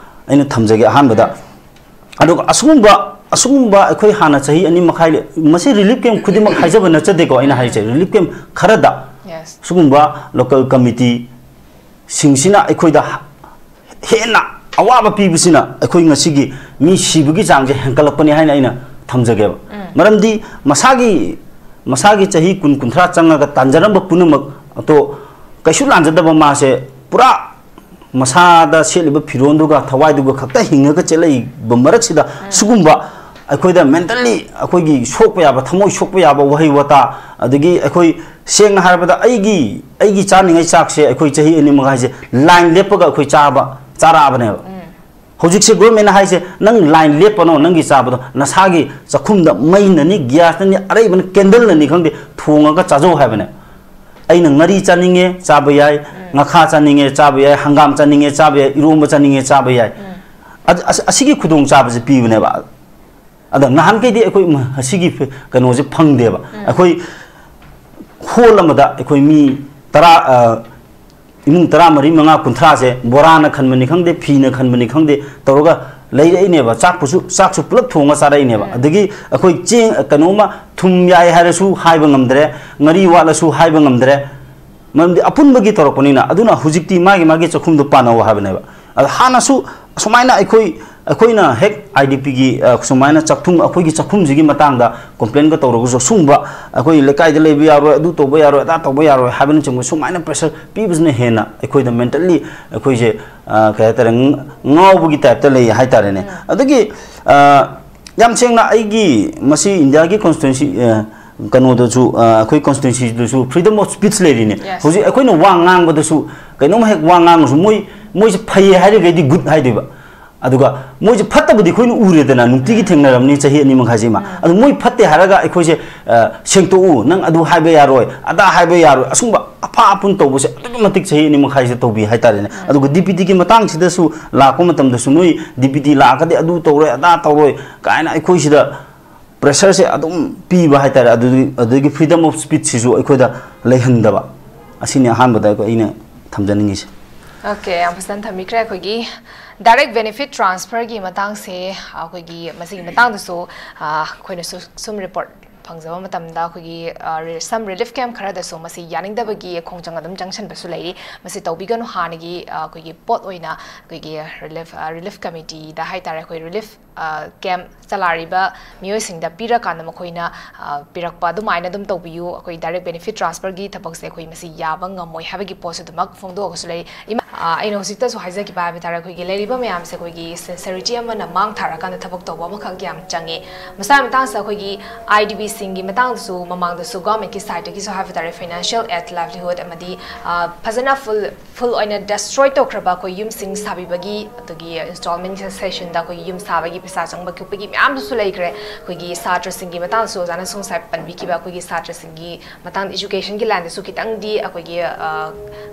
ꯑꯩꯅ ꯊꯝꯖꯒꯦ ꯑꯍꯥꯟꯕꯗ꯫ ꯑꯗꯨꯒ ꯑꯁꯤꯒꯨꯝꯕ, ꯑꯁꯤꯒꯨꯝꯕ ꯑꯩꯈꯣꯏ ꯍꯥꯟꯅ ꯆꯍꯤ ꯑꯅꯤ ꯃꯈꯥꯏ, ꯃꯁꯤ relief camp ꯈꯨꯗꯤꯡꯃꯛ ꯍꯥꯏꯖꯕ ꯅꯠꯆꯗꯦꯀꯣ, ꯑꯩꯅ ꯍꯥꯏꯁꯦ, relief camp ꯈꯔꯗ Yes. ꯁꯤꯒꯨꯝꯕ local committeeꯁꯤꯡꯁꯤꯅ ꯑꯩꯈꯣꯏꯗ ꯍꯦꯟꯅ ꯑꯋꯥꯕ ꯄꯤꯕꯁꯤꯅ ꯑꯩꯈꯣꯏ ꯉꯁꯤꯒꯤ ꯃꯤ ꯁꯤꯕꯒꯤ ꯆꯥꯡꯁꯦ ꯍꯦꯟꯒꯠꯂꯛꯄꯅꯤ ꯍꯥꯏꯅ ꯑꯩꯅ ꯊꯝꯖꯒꯦꯕ꯫ ꯃꯔꯝꯗꯤ ꯃꯁꯥꯒꯤ, ꯃꯁꯥꯒꯤ ꯆꯍꯤ ꯀꯨꯟ, ꯀꯨꯟꯊ꯭ꯔꯥ ꯆꯪꯉꯒ ꯇꯥꯟꯖꯔꯝꯕ ꯄꯨꯝꯅꯃꯛ ꯑꯗꯣ ꯀꯩꯁꯨ ꯂꯥꯟꯖꯗꯕ ꯃꯥꯁꯦ ꯄꯨꯔꯥ ꯃꯁꯥꯗ ꯁꯦꯠꯂꯤꯕ ꯐꯤꯔꯣꯟꯗꯨꯒ ꯊꯋꯥꯏꯗꯨꯒ ꯈꯛꯇ ꯍꯤꯡꯉꯒ ꯆꯦꯜꯂꯛꯏꯕ ꯃꯔꯛꯁꯤꯗ ꯁꯤꯒꯨꯝꯕ ꯑꯩꯈꯣꯏꯗ mentally ꯑꯩꯈꯣꯏꯒꯤ ꯁꯣꯛꯄ ꯌꯥꯕ, ꯊꯃꯣꯏ ꯁꯣꯛꯄ ꯌꯥꯕ ꯋꯥꯍꯩ ꯋꯥꯇꯥ, ꯑꯗꯒꯤ ꯑꯩꯈꯣꯏ ꯁꯦꯡꯅ ꯍꯥꯏꯔꯕꯗ ꯑꯩꯒꯤ, ꯑꯩꯒꯤ ꯆꯥꯅꯤꯡꯉꯥꯏ ꯆꯥꯛꯁꯦ ꯑꯩꯈꯣꯏ ꯆꯍꯤ ꯑꯅꯤ ꯃꯈꯥꯏꯁꯦ line ꯂꯦꯞꯄꯒ ꯑꯩꯈꯣꯏ ꯆꯥꯕ, ꯆꯥꯔꯛꯑꯕꯅꯦꯕ꯫ ꯍꯧꯖꯤꯛꯁꯦ governmentꯅ ꯍꯥꯏꯁꯦ, "ꯅꯪ line ꯂꯦꯞꯄꯅꯣ, ꯅꯪꯒꯤ ꯆꯥꯕꯗꯣ ꯅꯁꯥꯒꯤ ꯆꯥꯛꯈꯨꯝꯗ ꯃꯩꯅꯅꯤ, gasꯅꯅꯤ, ꯑꯔꯩꯕꯅ candleꯅꯅꯤ ꯈꯪꯗꯦ, ꯊꯣꯡꯉꯒ ꯆꯥꯖꯧ" ꯍꯥꯏꯕꯅꯦ꯫ ꯑꯩꯅ ꯉꯥꯔꯤ ꯆꯥꯅꯤꯡꯉꯦ, ꯆꯥꯕ ꯌꯥꯏ, ꯉꯥꯈꯥ ꯆꯥꯅꯤꯡꯉꯦ, ꯆꯥꯕ ꯌꯥꯏ, ꯍꯪꯒꯥꯝ ꯆꯥꯅꯤꯡꯉꯦ, ꯆꯥꯕ ꯌꯥꯏ, ꯏꯔꯣꯝꯕ ꯆꯥꯅꯤꯡꯉꯦ, ꯆꯥꯕ ꯌꯥꯏ꯫ ꯑꯗ ꯑꯁ-, ꯑꯁꯤꯒꯤ ꯈꯨꯗꯣꯡꯆꯥꯕꯁꯦ ꯄꯤꯕꯅꯦꯕ꯫ ꯑꯗ ꯅꯍꯥꯟꯈꯩꯗꯤ ꯑꯩꯈꯣꯏ ꯃ-, ꯑꯁꯤꯒꯤ ꯐ-, ꯀꯩꯅꯣꯁꯦ ꯐꯪꯗꯦꯕ꯫ ꯑꯩꯈꯣꯏ hall ꯑꯃꯗ ꯑꯩꯈꯣꯏ ꯃꯤ ꯇꯔꯥ, ꯑ, ꯏꯃꯨꯡ ꯇꯔꯥꯃꯔꯤ, ꯃꯉꯥ, ꯀꯨꯟꯊ꯭ꯔꯥꯁꯦ ꯕꯣꯔꯥꯅ ꯈꯟꯕꯅꯤ ꯈꯪꯗꯦ, ꯐꯤꯅ ꯈꯟꯕꯅꯤ ꯈꯪꯗꯦ, ꯇꯧꯔꯒ ꯂꯩꯔꯛꯏꯅꯦꯕ꯫ ꯆꯥꯛꯄꯨꯁꯨ, ꯆꯥꯛꯁꯨ ꯄꯨꯂꯞ ꯊꯣꯡꯉ ꯆꯥꯔꯛꯏꯅꯦꯕ꯫ ꯑꯗꯒꯤ ꯑꯩꯈꯣꯏ ꯆꯦꯡ, ꯀꯩꯅꯣꯝꯃ ꯊꯨꯝ ꯌꯥꯏ ꯍꯥꯏꯔꯁꯨ ꯍꯥꯏꯕ ꯉꯝꯗ꯭ꯔꯦ, ꯉꯥꯔꯤ ꯋꯥꯠꯂꯁꯨ ꯍꯥꯏꯕ ꯉꯝꯗ꯭ꯔꯦ꯫ ꯃꯔꯝꯗꯤ ꯑꯄꯨꯟꯕꯒꯤ ꯇꯧꯔꯛꯄꯅꯤꯅ꯫ ꯑꯗꯨꯅ ꯍꯧꯖꯤꯛꯇꯤ ꯃꯥꯒꯤ ꯃꯥꯒꯤ ꯆꯥꯛꯈꯨꯝꯗꯣ ꯄꯥꯟꯅꯧ ꯍꯥꯏꯕꯅꯦꯕ꯫ ꯑꯗ ꯍꯥꯟꯅꯁꯨ ꯑꯁꯨꯃꯥꯏꯅ ꯑꯩꯈꯣꯏ, ꯑꯩꯈꯣꯏꯅ ꯍꯦꯛ IDPꯒꯤ, ꯑ, ꯁꯨꯃꯥꯏꯅ ꯆꯥꯛꯊꯨꯝ, ꯑꯩꯈꯣꯏꯒꯤ ꯆꯥꯛꯈꯨꯝꯁꯤꯒꯤ ꯃꯇꯥꯡꯗ complainꯒ ꯇꯧꯔꯒꯁꯨ, ꯁꯨꯝꯕ ꯑꯩꯈꯣꯏ ꯂꯩꯀꯥꯏꯗ ꯂꯩꯕ ꯌꯥꯔꯣꯏ, ꯑꯗꯨ ꯇꯧꯕ ꯌꯥꯔꯣꯏ, ꯑꯗꯥ ꯇꯧꯕ ꯌꯥꯔꯣꯏ ꯍꯥꯏꯕꯅꯆꯤꯡꯕ ꯁꯨꯃꯥꯏꯅ pressure ꯄꯤꯕꯁꯤꯅ ꯍꯦꯟꯅ ꯑꯩꯈꯣꯏꯗ mentally ꯑꯩꯈꯣꯏꯁꯦ, ꯑ, ꯀꯩ ꯍꯥꯏꯇꯥꯔꯦ, ꯉ-, ꯉꯥꯎꯕꯒꯤ typeꯇ ꯂꯩ ꯍꯥꯏꯇꯥꯔꯦꯅꯦ꯫ ꯑꯗꯒꯤ, ꯑ, ꯌꯥꯝ ꯁꯦꯡꯅ ꯑꯩꯒꯤ ꯃꯁꯤ Indiaꯒꯤ constituency, ꯑ, ꯀꯩꯅꯣꯗꯁꯨ, ꯑ, ꯑꯩꯈꯣꯏ constituencyꯗꯁꯨ freedom of speech ꯂꯩꯔꯤꯅꯦ꯫ Yes. ꯍꯧꯖꯤꯛ ꯑꯩꯈꯣꯏꯅ ꯋꯥ ꯉꯥꯡꯕꯗꯁꯨ, ꯀꯩꯅꯣꯝ ꯍꯦꯛ ꯋꯥ ꯉꯥꯡꯉꯁꯨ ꯃꯣꯏ, ꯃꯣꯏꯁꯦ ꯐꯩꯌꯦ ꯍꯥꯏꯔꯒꯗꯤ good ꯍꯥꯏꯗꯣꯏꯕ꯫ ꯑꯗꯨꯒ ꯃꯣꯏꯁꯦ ꯐꯠꯇꯕꯗꯤ ꯑꯩꯈꯣꯏꯅ ꯎꯔꯦꯗꯅ, ꯅꯨꯡꯇꯤꯒꯤ ꯊꯦꯡꯅꯔꯕꯅꯤ ꯆꯍꯤ ꯑꯅꯤ ꯃꯈꯥꯏꯁꯤꯃ꯫ ꯑꯗꯨ ꯃꯣꯏ ꯐꯠꯇꯦ ꯍꯥꯏꯔꯒ ꯑꯩꯈꯣꯏꯁꯦ, ꯑ, ꯁꯦꯡꯇꯣꯛꯎ, ꯅꯪ ꯑꯗꯨ ꯍꯥꯏꯕ ꯌꯥꯔꯣꯏ, ꯑꯗꯥ ꯍꯥꯏꯕ ꯌꯥꯔꯣꯏ, ꯑꯁꯨꯝꯕ ꯑꯐ ꯑꯄꯨꯟ ꯇꯧꯕꯁꯦ ꯑꯗꯨꯛꯀꯤ ꯃꯇꯤꯛ ꯆꯍꯤ ꯑꯅꯤ ꯃꯈꯥꯏꯁꯦ ꯇꯧꯕꯤ ꯍꯥꯏꯇꯥꯔꯦꯅꯦ꯫ ꯑꯗꯨꯒ ꯗꯤ ꯄꯤ ꯇꯤꯒꯤ ꯃꯇꯥꯡꯁꯤꯗꯁꯨ ꯂꯥꯛꯄ ꯃꯇꯝꯗꯁꯨ ꯅꯣꯏ ꯗꯤ ꯄꯤ ꯇꯤ ꯂꯥꯛꯑꯒꯗꯤ ꯑꯗꯨ ꯇꯧꯔꯣꯏ ꯑꯗꯥ ꯇꯧꯔꯣꯏ ꯀꯥꯏꯅ ꯑꯩꯈꯣꯏꯁꯤꯗ ꯄ꯭ꯔꯦꯁꯔꯁꯦ ꯑꯗꯨꯝ ꯄꯤꯕ ꯍꯥꯏꯇꯥꯔꯦ꯫ ꯑꯗꯨꯗꯒꯤ, ꯑꯗꯨꯗꯒꯤ freedom of speechꯁꯤꯁꯨ ꯑꯩꯈꯣꯏꯗ ꯂꯩꯍꯟꯗꯕ꯫ ꯑꯁꯤꯅꯤ ꯑꯍꯥꯟꯕꯗ ꯑꯩꯈꯣꯏ, ꯑꯩꯅ ꯊꯝꯖꯅꯤꯡꯉꯤꯁꯦ꯫ Okay, ꯌꯥꯝ ꯐꯖꯅ ꯊꯝꯕꯤꯈ꯭ꯔꯦ꯫ ꯑꯩꯈꯣꯏꯒꯤ direct benefit transferꯒꯤ ꯃꯇꯥꯡꯁꯦ, ꯑꯩꯈꯣꯏꯒꯤ ꯃꯁꯤꯒꯤ ꯃꯇꯥꯡꯗꯁꯨ, ꯑ, ꯑꯩꯈꯣꯏꯅꯁꯨ ꯁꯨꯝ report ꯐꯪꯖꯕ ꯃꯇꯝꯗ, ꯑꯩꯈꯣꯏꯒꯤ, ꯑ, ꯔꯤ-, some relief camp ꯈꯔꯗꯁꯨ ꯃꯁꯤ ꯌꯥꯅꯤꯡꯗꯕꯒꯤ ꯈꯣꯡꯖꯪ ꯑꯗꯨꯝ ꯆꯪꯁꯟꯕꯁꯨ ꯂꯩꯔꯤ꯫ ꯃꯁꯤ ꯇꯧꯕꯤꯒꯅꯨ, ꯍꯥꯟꯅꯒꯤ, ꯑ, ꯑꯩꯈꯣꯏꯒꯤ ꯄꯣꯠ ꯑꯣꯏꯅ ꯑꯩꯈꯣꯏꯒꯤ relief, ꯑ, relief committeeꯗ ꯍꯥꯏꯇꯥꯔꯦ, ꯑꯩꯈꯣꯏ relief, ꯑ, camp ꯆꯂꯥꯏꯔꯤꯕ ꯃꯤꯑꯣꯏꯁꯤꯡꯗ ꯄꯤꯔꯀꯥꯟꯗ ꯃꯈꯣꯏꯅ, ꯑ, ꯄꯤꯔꯛꯄ ꯑꯗꯨꯃꯥꯏꯅ ꯑꯗꯨꯝ ꯇꯧꯕꯤꯌꯨ꯫ ꯑꯩꯈꯣꯏ direct benefit transferꯒꯤ ꯊꯕꯛꯁꯦ ꯑꯩꯈꯣꯏ ꯃꯁꯤ ꯌꯥꯕ ꯉꯝꯃꯣꯏ ꯍꯥꯏꯕꯒꯤ ꯄꯣꯠꯁꯨ ꯑꯗꯨꯃꯛ ꯐꯣꯡꯗꯣꯛꯑꯒꯁꯨ ꯂꯩ꯫ ꯏꯃꯥ, ꯑ, ꯑꯩꯅ ꯍꯧꯖꯤꯛꯇꯁꯨ ꯍꯥꯏꯖꯈꯤꯕ ꯍꯥꯏꯕ ꯇꯥꯔꯦ, ꯑꯩꯈꯣꯏꯒꯤ ꯂꯩꯔꯤꯕ ꯃꯌꯥꯝꯁꯦ ꯑꯩꯈꯣꯏꯒꯤ sincerity ꯑꯃꯅ ꯃꯥꯡ ꯊꯥꯔꯀꯥꯟꯗ ꯊꯕꯛ ꯇꯧꯕ ꯑꯃꯈꯛ ꯌꯥꯝ ꯆꯪꯉꯦ꯫ ꯃꯁꯥꯒꯤ ꯃꯇꯥꯡꯁꯤꯗ ꯑꯩꯈꯣꯏꯒꯤ I D Pꯁꯤꯡꯒꯤ ꯃꯇꯥꯡꯗꯁꯨ ꯃꯃꯥꯡꯗꯁꯨ governmentꯀꯤ sideꯇꯒꯤꯁꯨ ꯍꯥꯏꯕ ꯇꯥꯔꯦ, financial aid, livelihood ꯑꯃꯗꯤ, ꯑ, ꯐꯖꯅ full full ꯑꯣꯏꯅ destroy ꯇꯧꯈ꯭ꯔꯕ ꯑꯩꯈꯣꯏ ꯌꯨꯝꯁꯤꯡ ꯁꯥꯕꯤꯕꯒꯤ, ꯑꯗꯒꯤ installment sessionꯗ ꯑꯩꯈꯣꯏꯒꯤ ꯌꯨꯝ ꯁꯥꯕꯒꯤ ꯄꯩꯁꯥ ꯆꯪꯕ ꯈꯣꯠꯄꯒꯤ ꯃꯌꯥꯝꯗꯨꯁꯨ ꯂꯩꯈ꯭ꯔꯦ꯫ ꯑꯩꯈꯣꯏꯒꯤ ꯁꯥꯇ꯭ꯔꯁꯤꯡꯒꯤ ꯃꯇꯥꯡꯗꯁꯨ ꯑꯣꯖꯥꯅꯁꯨ ꯉꯁꯥꯏ ꯄꯟꯕꯤꯈꯤꯕ, ꯑꯩꯈꯣꯏꯒꯤ ꯁꯥꯇ꯭ꯔꯁꯤꯡꯒꯤ ꯃꯇꯥꯡꯗ educationꯒꯤ lineꯗꯁꯨ ꯈꯤꯇꯪꯗꯤ ꯑꯩꯈꯣꯏꯒꯤ, ꯑ,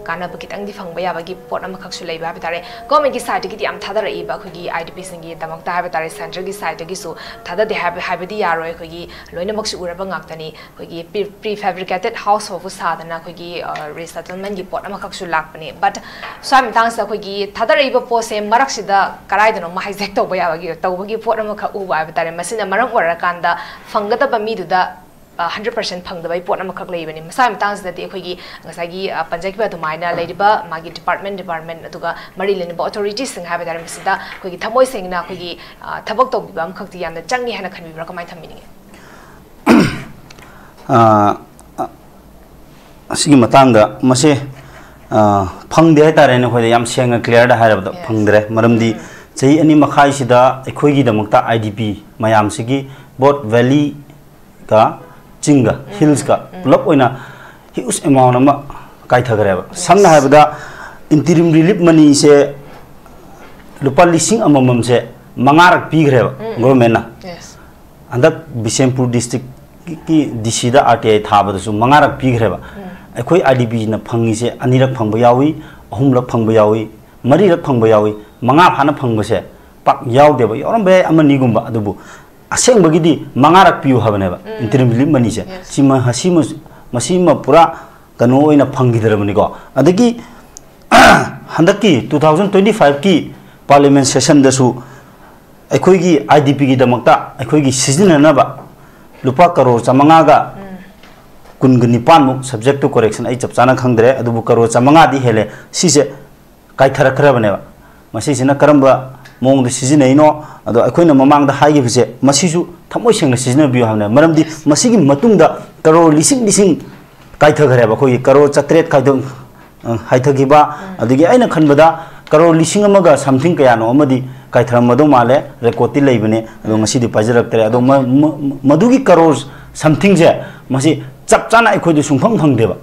ꯀꯥꯟꯅꯕ ꯈꯤꯇꯪꯗꯤ ꯐꯪꯕ ꯌꯥꯕꯒꯤ ꯄꯣꯠ ꯑꯃꯈꯛꯁꯨ ꯂꯩꯕ ꯍꯥꯏꯕ ꯇꯥꯔꯦ꯫ Governmentꯀꯤ sideꯇꯒꯤꯗꯤ ꯌꯥꯝ ꯊꯥꯗꯔꯛꯏꯕ, ꯑꯩꯈꯣꯏꯒꯤ I D Pꯁꯤꯡꯒꯤꯗꯃꯛꯇ ꯍꯥꯏꯕ ꯇꯥꯔꯦ, centreꯒꯤ sideꯇꯒꯤꯁꯨ ꯊꯥꯗꯗꯦ ꯍꯥꯏꯕ, ꯍꯥꯏꯕꯗꯤ ꯌꯥꯔꯣꯏ꯫ ꯑꯩꯈꯣꯏꯒꯤ ꯂꯣꯏꯅꯃꯛꯁꯨ ꯎꯔꯕ ꯉꯥꯛꯇꯅꯤ꯫ ꯑꯩꯈꯣꯏꯒꯤ pre-, prefabricated house ꯐꯥꯎꯕ ꯁꯥꯗꯅ ꯑꯩꯈꯣꯏꯒꯤ, ꯑ, resettlementꯀꯤ ꯄꯣꯠ ꯑꯃꯈꯛꯁꯨ ꯂꯥꯛꯄꯅꯦ꯫ But ꯁ꯭ꯋꯥꯏ ꯃꯇꯥꯡꯁꯤꯗ ꯑꯩꯈꯣꯏꯒꯤ ꯊꯥꯗꯔꯛꯏꯕ ꯄꯣꯠꯁꯦ ꯃꯔꯛꯁꯤꯗ ꯀꯔꯥꯏꯗꯅꯣꯃ hijack ꯇꯧꯕ ꯌꯥꯕꯒꯤ, ꯇꯧꯕꯒꯤ ꯄꯣꯠ ꯑꯃꯈꯛ ꯎꯕ ꯍꯥꯏꯕ ꯇꯥꯔꯦ꯫ ꯃꯁꯤꯅ ꯃꯔꯝ ꯑꯣꯏꯔꯀꯥꯟꯗ ꯐꯪꯒꯗꯕ ꯃꯤꯗꯨꯗ, ꯑ, hundred percent ꯐꯪꯗꯕꯒꯤ ꯄꯣꯠ ꯑꯃꯈꯛ ꯂꯩꯕꯅꯤ꯫ ꯃꯁꯥꯒꯤ ꯃꯇꯥꯡꯁꯤꯗꯗꯤ ꯑꯩꯈꯣꯏꯒꯤ ꯉꯁꯥꯏꯒꯤ, ꯑ, ꯄꯟꯖꯈꯤꯕ ꯑꯗꯨꯃꯥꯏꯅ ꯂꯩꯔꯤꯕ ꯃꯥꯒꯤ department, department ꯑꯗꯨꯒ ꯃꯔꯤ ꯂꯩꯅꯕ authoritiesꯁꯤꯡ ꯍꯥꯏꯕ ꯇꯥꯔꯦ, ꯃꯁꯤꯗ ꯑꯩꯈꯣꯏꯒꯤ ꯊꯃꯣꯏ ꯁꯦꯡꯅ ꯑꯩꯈꯣꯏꯒꯤ, ꯑ, ꯊꯕꯛ ꯇꯧꯕꯤꯕ ꯑꯃꯈꯛꯇꯤ ꯌꯥꯝꯅ ꯆꯪꯉꯤ ꯍꯥꯏꯅ ꯈꯟꯕꯤꯕ꯭ꯔꯥ? ꯀꯃꯥꯏꯅ ꯊꯝꯕꯤꯅꯤꯡꯉꯤ? ꯑ, ꯑ, ꯑꯁꯤꯒꯤ ꯃꯇꯥꯡꯗ ꯃꯁꯦ, ꯑ, ꯐꯪꯗꯦ ꯍꯥꯏꯇꯥꯔꯦꯅꯦ꯫ ꯑꯩꯈꯣꯏꯗ ꯌꯥꯝ ꯁꯦꯡꯅ clearꯗ ꯍꯥꯏꯔꯕꯗ Yes. ꯐꯪꯗ꯭ꯔꯦ꯫ ꯃꯔꯝꯗꯤ ꯆꯍꯤ ꯑꯅꯤ ꯃꯈꯥꯏꯁꯤꯗ ꯑꯩꯈꯣꯏꯒꯤꯗꯃꯛꯇ I D P ꯃꯌꯥꯝꯁꯤꯒꯤ both valleyꯒ ꯆꯤꯡꯒ, hillsꯀ ꯄꯨꯂꯞ ꯑꯣꯏꯅ huge amount ꯑꯃ ꯀꯥꯏꯊꯈ꯭ꯔꯦꯕ꯫ ꯁꯝꯅ ꯍꯥꯏꯔꯕꯗ interim relief moneyꯁꯦ ꯂꯨꯄꯥ ꯂꯤꯁꯤꯡ ꯑꯃꯃꯝꯁꯦ ꯃꯉꯥꯔꯛ ꯄꯤꯈ꯭ꯔꯦꯕ governmentꯅ꯫ Yes. ꯍꯟꯗꯛ Bishnupur districtꯀꯤ D Cꯗ R T I ꯊꯥꯕꯗꯁꯨ ꯃꯉꯥꯔꯛ ꯄꯤꯈ꯭ꯔꯦꯕ꯫ ꯑꯩꯈꯣꯏ ꯑꯥꯏ ꯗꯤ ꯄꯤꯅ ꯐꯪꯉꯤꯁꯦ ꯑꯅꯤꯔꯛ ꯐꯪꯕ ꯌꯥꯎꯏ, ꯑꯍꯨꯝꯂꯛ ꯐꯪꯕ ꯌꯥꯎꯏ, ꯃꯔꯤꯔꯛ ꯐꯪꯕ ꯌꯥꯎꯏ, ꯃꯉꯥ ꯐꯥꯅ ꯐꯪꯕꯁꯦ ꯄꯥꯛ ꯌꯥꯎꯗꯦꯕ꯫ ꯌꯥꯎꯔꯝꯕ ꯌꯥꯏ ꯑꯃꯅꯤꯒꯨꯝꯕ, ꯑꯗꯨꯕꯨ ꯑꯁꯦꯡꯕꯒꯤꯗꯤ ꯃꯉꯥꯔꯛ ꯄꯤꯌꯨ ꯍꯥꯏꯕꯅꯦꯕ꯫ ꯎꯝ꯫ Interim relief moneyꯁꯦ꯫ Yes. ꯁꯤꯃ, ꯁꯤꯃ, ꯃꯁꯤꯃ ꯄꯨꯔꯥ ꯀꯩꯅꯣ ꯑꯣꯏꯅ ꯐꯪꯈꯤꯗ꯭ꯔꯕꯅꯤꯀꯣ꯫ ꯑꯗꯒꯤ ꯍꯟꯗꯛꯀꯤ two thousand twenty fiveꯀꯤ parliament sessionꯗꯁꯨ ꯑꯩꯈꯣꯏꯒꯤ ꯑꯥꯏ ꯗꯤ ꯄꯤꯒꯤꯗꯃꯛꯇ ꯑꯩꯈꯣꯏꯒꯤ ꯁꯤꯖꯤꯟꯅꯅꯕ ꯂꯨꯄꯥ ꯀꯔꯣꯔ ꯆꯥꯃꯉꯥꯒ ꯎꯝ꯫ ꯀꯨꯟꯒ ꯅꯤꯄꯥꯟꯃꯨꯛ, subject to correction, ꯑꯩ ꯆꯞ ꯆꯥꯅ ꯈꯪꯗ꯭ꯔꯦ, ꯑꯗꯨꯕꯨ ꯀꯔꯣꯔ ꯆꯥꯃꯉꯥꯗꯤ ꯍꯦꯜꯂꯦ꯫ ꯁꯤꯁꯦ ꯀꯥꯏꯊꯔꯛꯈ꯭ꯔꯕꯅꯦꯕ꯫ ꯃꯁꯤꯁꯤꯅ ꯀꯔꯝꯕ ꯃꯑꯣꯡꯗ ꯁꯤꯖꯤꯟꯅꯩꯅꯣ? ꯑꯗꯣ ꯑꯩꯈꯣꯏꯅ ꯃꯃꯥꯡꯗ ꯍꯥꯏꯈꯤꯕꯁꯦ, ꯃꯁꯤꯁꯨ ꯊꯃꯣꯏ ꯁꯦꯡꯅ ꯁꯤꯖꯤꯟꯅꯕꯤꯌꯨ ꯍꯥꯏꯕꯅꯦ꯫ ꯃꯔꯝꯗꯤ ꯃꯁꯤꯒꯤ ꯃꯇꯨꯡꯗ ꯀꯔꯣꯔ ꯂꯤꯁꯤꯡ ꯂꯤꯁꯤꯡ ꯀꯥꯏꯊꯈ꯭ꯔꯦꯕ꯫ ꯑꯩꯈꯣꯏꯒꯤ ꯀꯔꯣꯔ ꯆꯥꯇ꯭ꯔꯦꯠ ꯀꯥꯏꯊ-, ꯑ, ꯍꯥꯏꯊꯈꯤꯕ꯫ ꯎꯝ꯫ ꯑꯗꯒꯤ ꯑꯩꯅ ꯈꯟꯕꯗ ꯀꯔꯣꯔ ꯂꯤꯁꯤꯡ ꯑꯃꯒ something ꯀꯌꯥꯅꯣ ꯑꯃꯗꯤ ꯀꯥꯏꯊꯔꯝꯃꯗꯧ ꯃꯥꯜꯂꯦ, recordꯇꯤ ꯂꯩꯕꯅꯦ, ꯑꯗꯣ ꯎꯝ꯫ ꯉꯁꯤꯗꯤ ꯄꯥꯏꯖꯔꯛꯇ꯭ꯔꯦ꯫ ꯑꯗꯣ ꯃ-, ꯃ-, ꯃꯗꯨꯒꯤ ꯀꯔꯣꯔ somethingꯁꯦ, ꯃꯁꯤ ꯆꯞ ꯆꯥꯅ ꯑꯩꯈꯣꯏꯗ ꯁꯨꯡꯐꯪ ꯐꯪꯗꯦꯕ꯫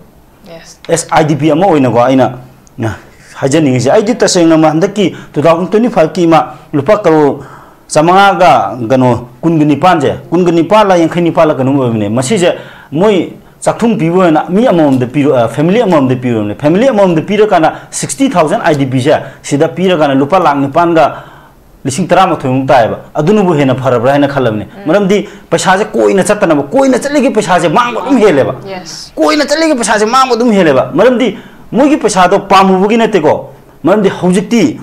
Yes. ꯑꯦꯁ ꯑꯥꯏ ꯗꯤ ꯄꯤ ꯑꯃ ꯑꯣꯏꯅꯀꯣ, ꯑꯩꯅ, ꯑ, ꯍꯥꯏꯖꯅꯤꯡꯉꯤꯁꯦ, ꯑꯩꯗꯤ ꯇꯁꯦꯡꯅ ꯃ-, ꯍꯟꯗꯛꯀꯤ two thousand twenty fiveꯀꯤ ꯏꯃꯥ ꯂꯨꯄꯥ ꯀꯔꯣꯔ ꯆꯥꯃꯉꯥꯒ, ꯀꯩꯅꯣ, ꯀꯨꯟꯒ ꯅꯤꯄꯥꯟꯁꯦ, ꯀꯨꯟꯒ ꯅꯤꯄꯥꯜꯂ ꯌꯥꯡꯈꯩ ꯅꯤꯄꯥꯜꯂ ꯀꯩꯅꯣꯝ ꯑꯣꯏꯕꯅꯦ꯫ ꯃꯁꯤꯁꯦ ꯃꯣꯏ ꯆꯥꯛꯊꯨꯡ ꯄꯤꯕ ꯑꯣꯏꯅ ꯃꯤ ꯑꯃꯃꯝꯗ ꯄꯤꯔꯣ-, ꯑ, family ꯑꯃꯃꯝꯗ ꯄꯤꯔꯕꯅꯦ꯫ Family ꯑꯃꯃꯝꯗ ꯄꯤꯔꯀꯥꯟꯗ sixty thousand ꯑꯥꯏ ꯗꯤ ꯄꯤꯁꯦ ꯁꯤꯗ ꯄꯤꯔꯀꯥꯟꯗ ꯂꯨꯄꯥ ꯂꯥꯈ ꯅꯤꯄꯥꯟꯒ ꯂꯤꯁꯤꯡ ꯇꯔꯥꯃꯥꯊꯣꯏꯃꯨꯛ ꯇꯥꯏꯌꯦꯕ꯫ ꯑꯗꯨꯅꯕꯨ ꯍꯦꯟꯅ ꯐꯔꯕ꯭ꯔꯥ ꯍꯥꯏꯅ ꯈꯜꯂꯕꯅꯦ꯫ ꯎꯝ꯫ ꯃꯔꯝꯗꯤ ꯄꯩꯁꯥꯁꯦ ꯀꯣꯏꯅ ꯆꯠꯇꯅꯕ, ꯀꯣꯏꯅ ꯆꯠꯂꯤꯒꯤ ꯄꯩꯁꯥꯁꯦ ꯃꯥꯡꯕ ꯑꯗꯨꯝ ꯍꯦꯜꯂꯦꯕ꯫ Yes. ꯀꯣꯏꯅ ꯆꯠꯂꯤꯒꯤ ꯄꯩꯁꯥꯁꯦ ꯃꯥꯡꯕ ꯑꯗꯨꯝ ꯍꯦꯜꯂꯦꯕ꯫ ꯃꯔꯝꯗꯤ ꯃꯣꯏꯒꯤ ꯄꯩꯁꯥꯗꯣ ꯄꯥꯝꯃꯨꯕꯒꯤ ꯅꯠꯇꯦꯀꯣ꯫ ꯃꯔꯝꯗꯤ ꯍꯧꯖꯤꯛꯇꯤ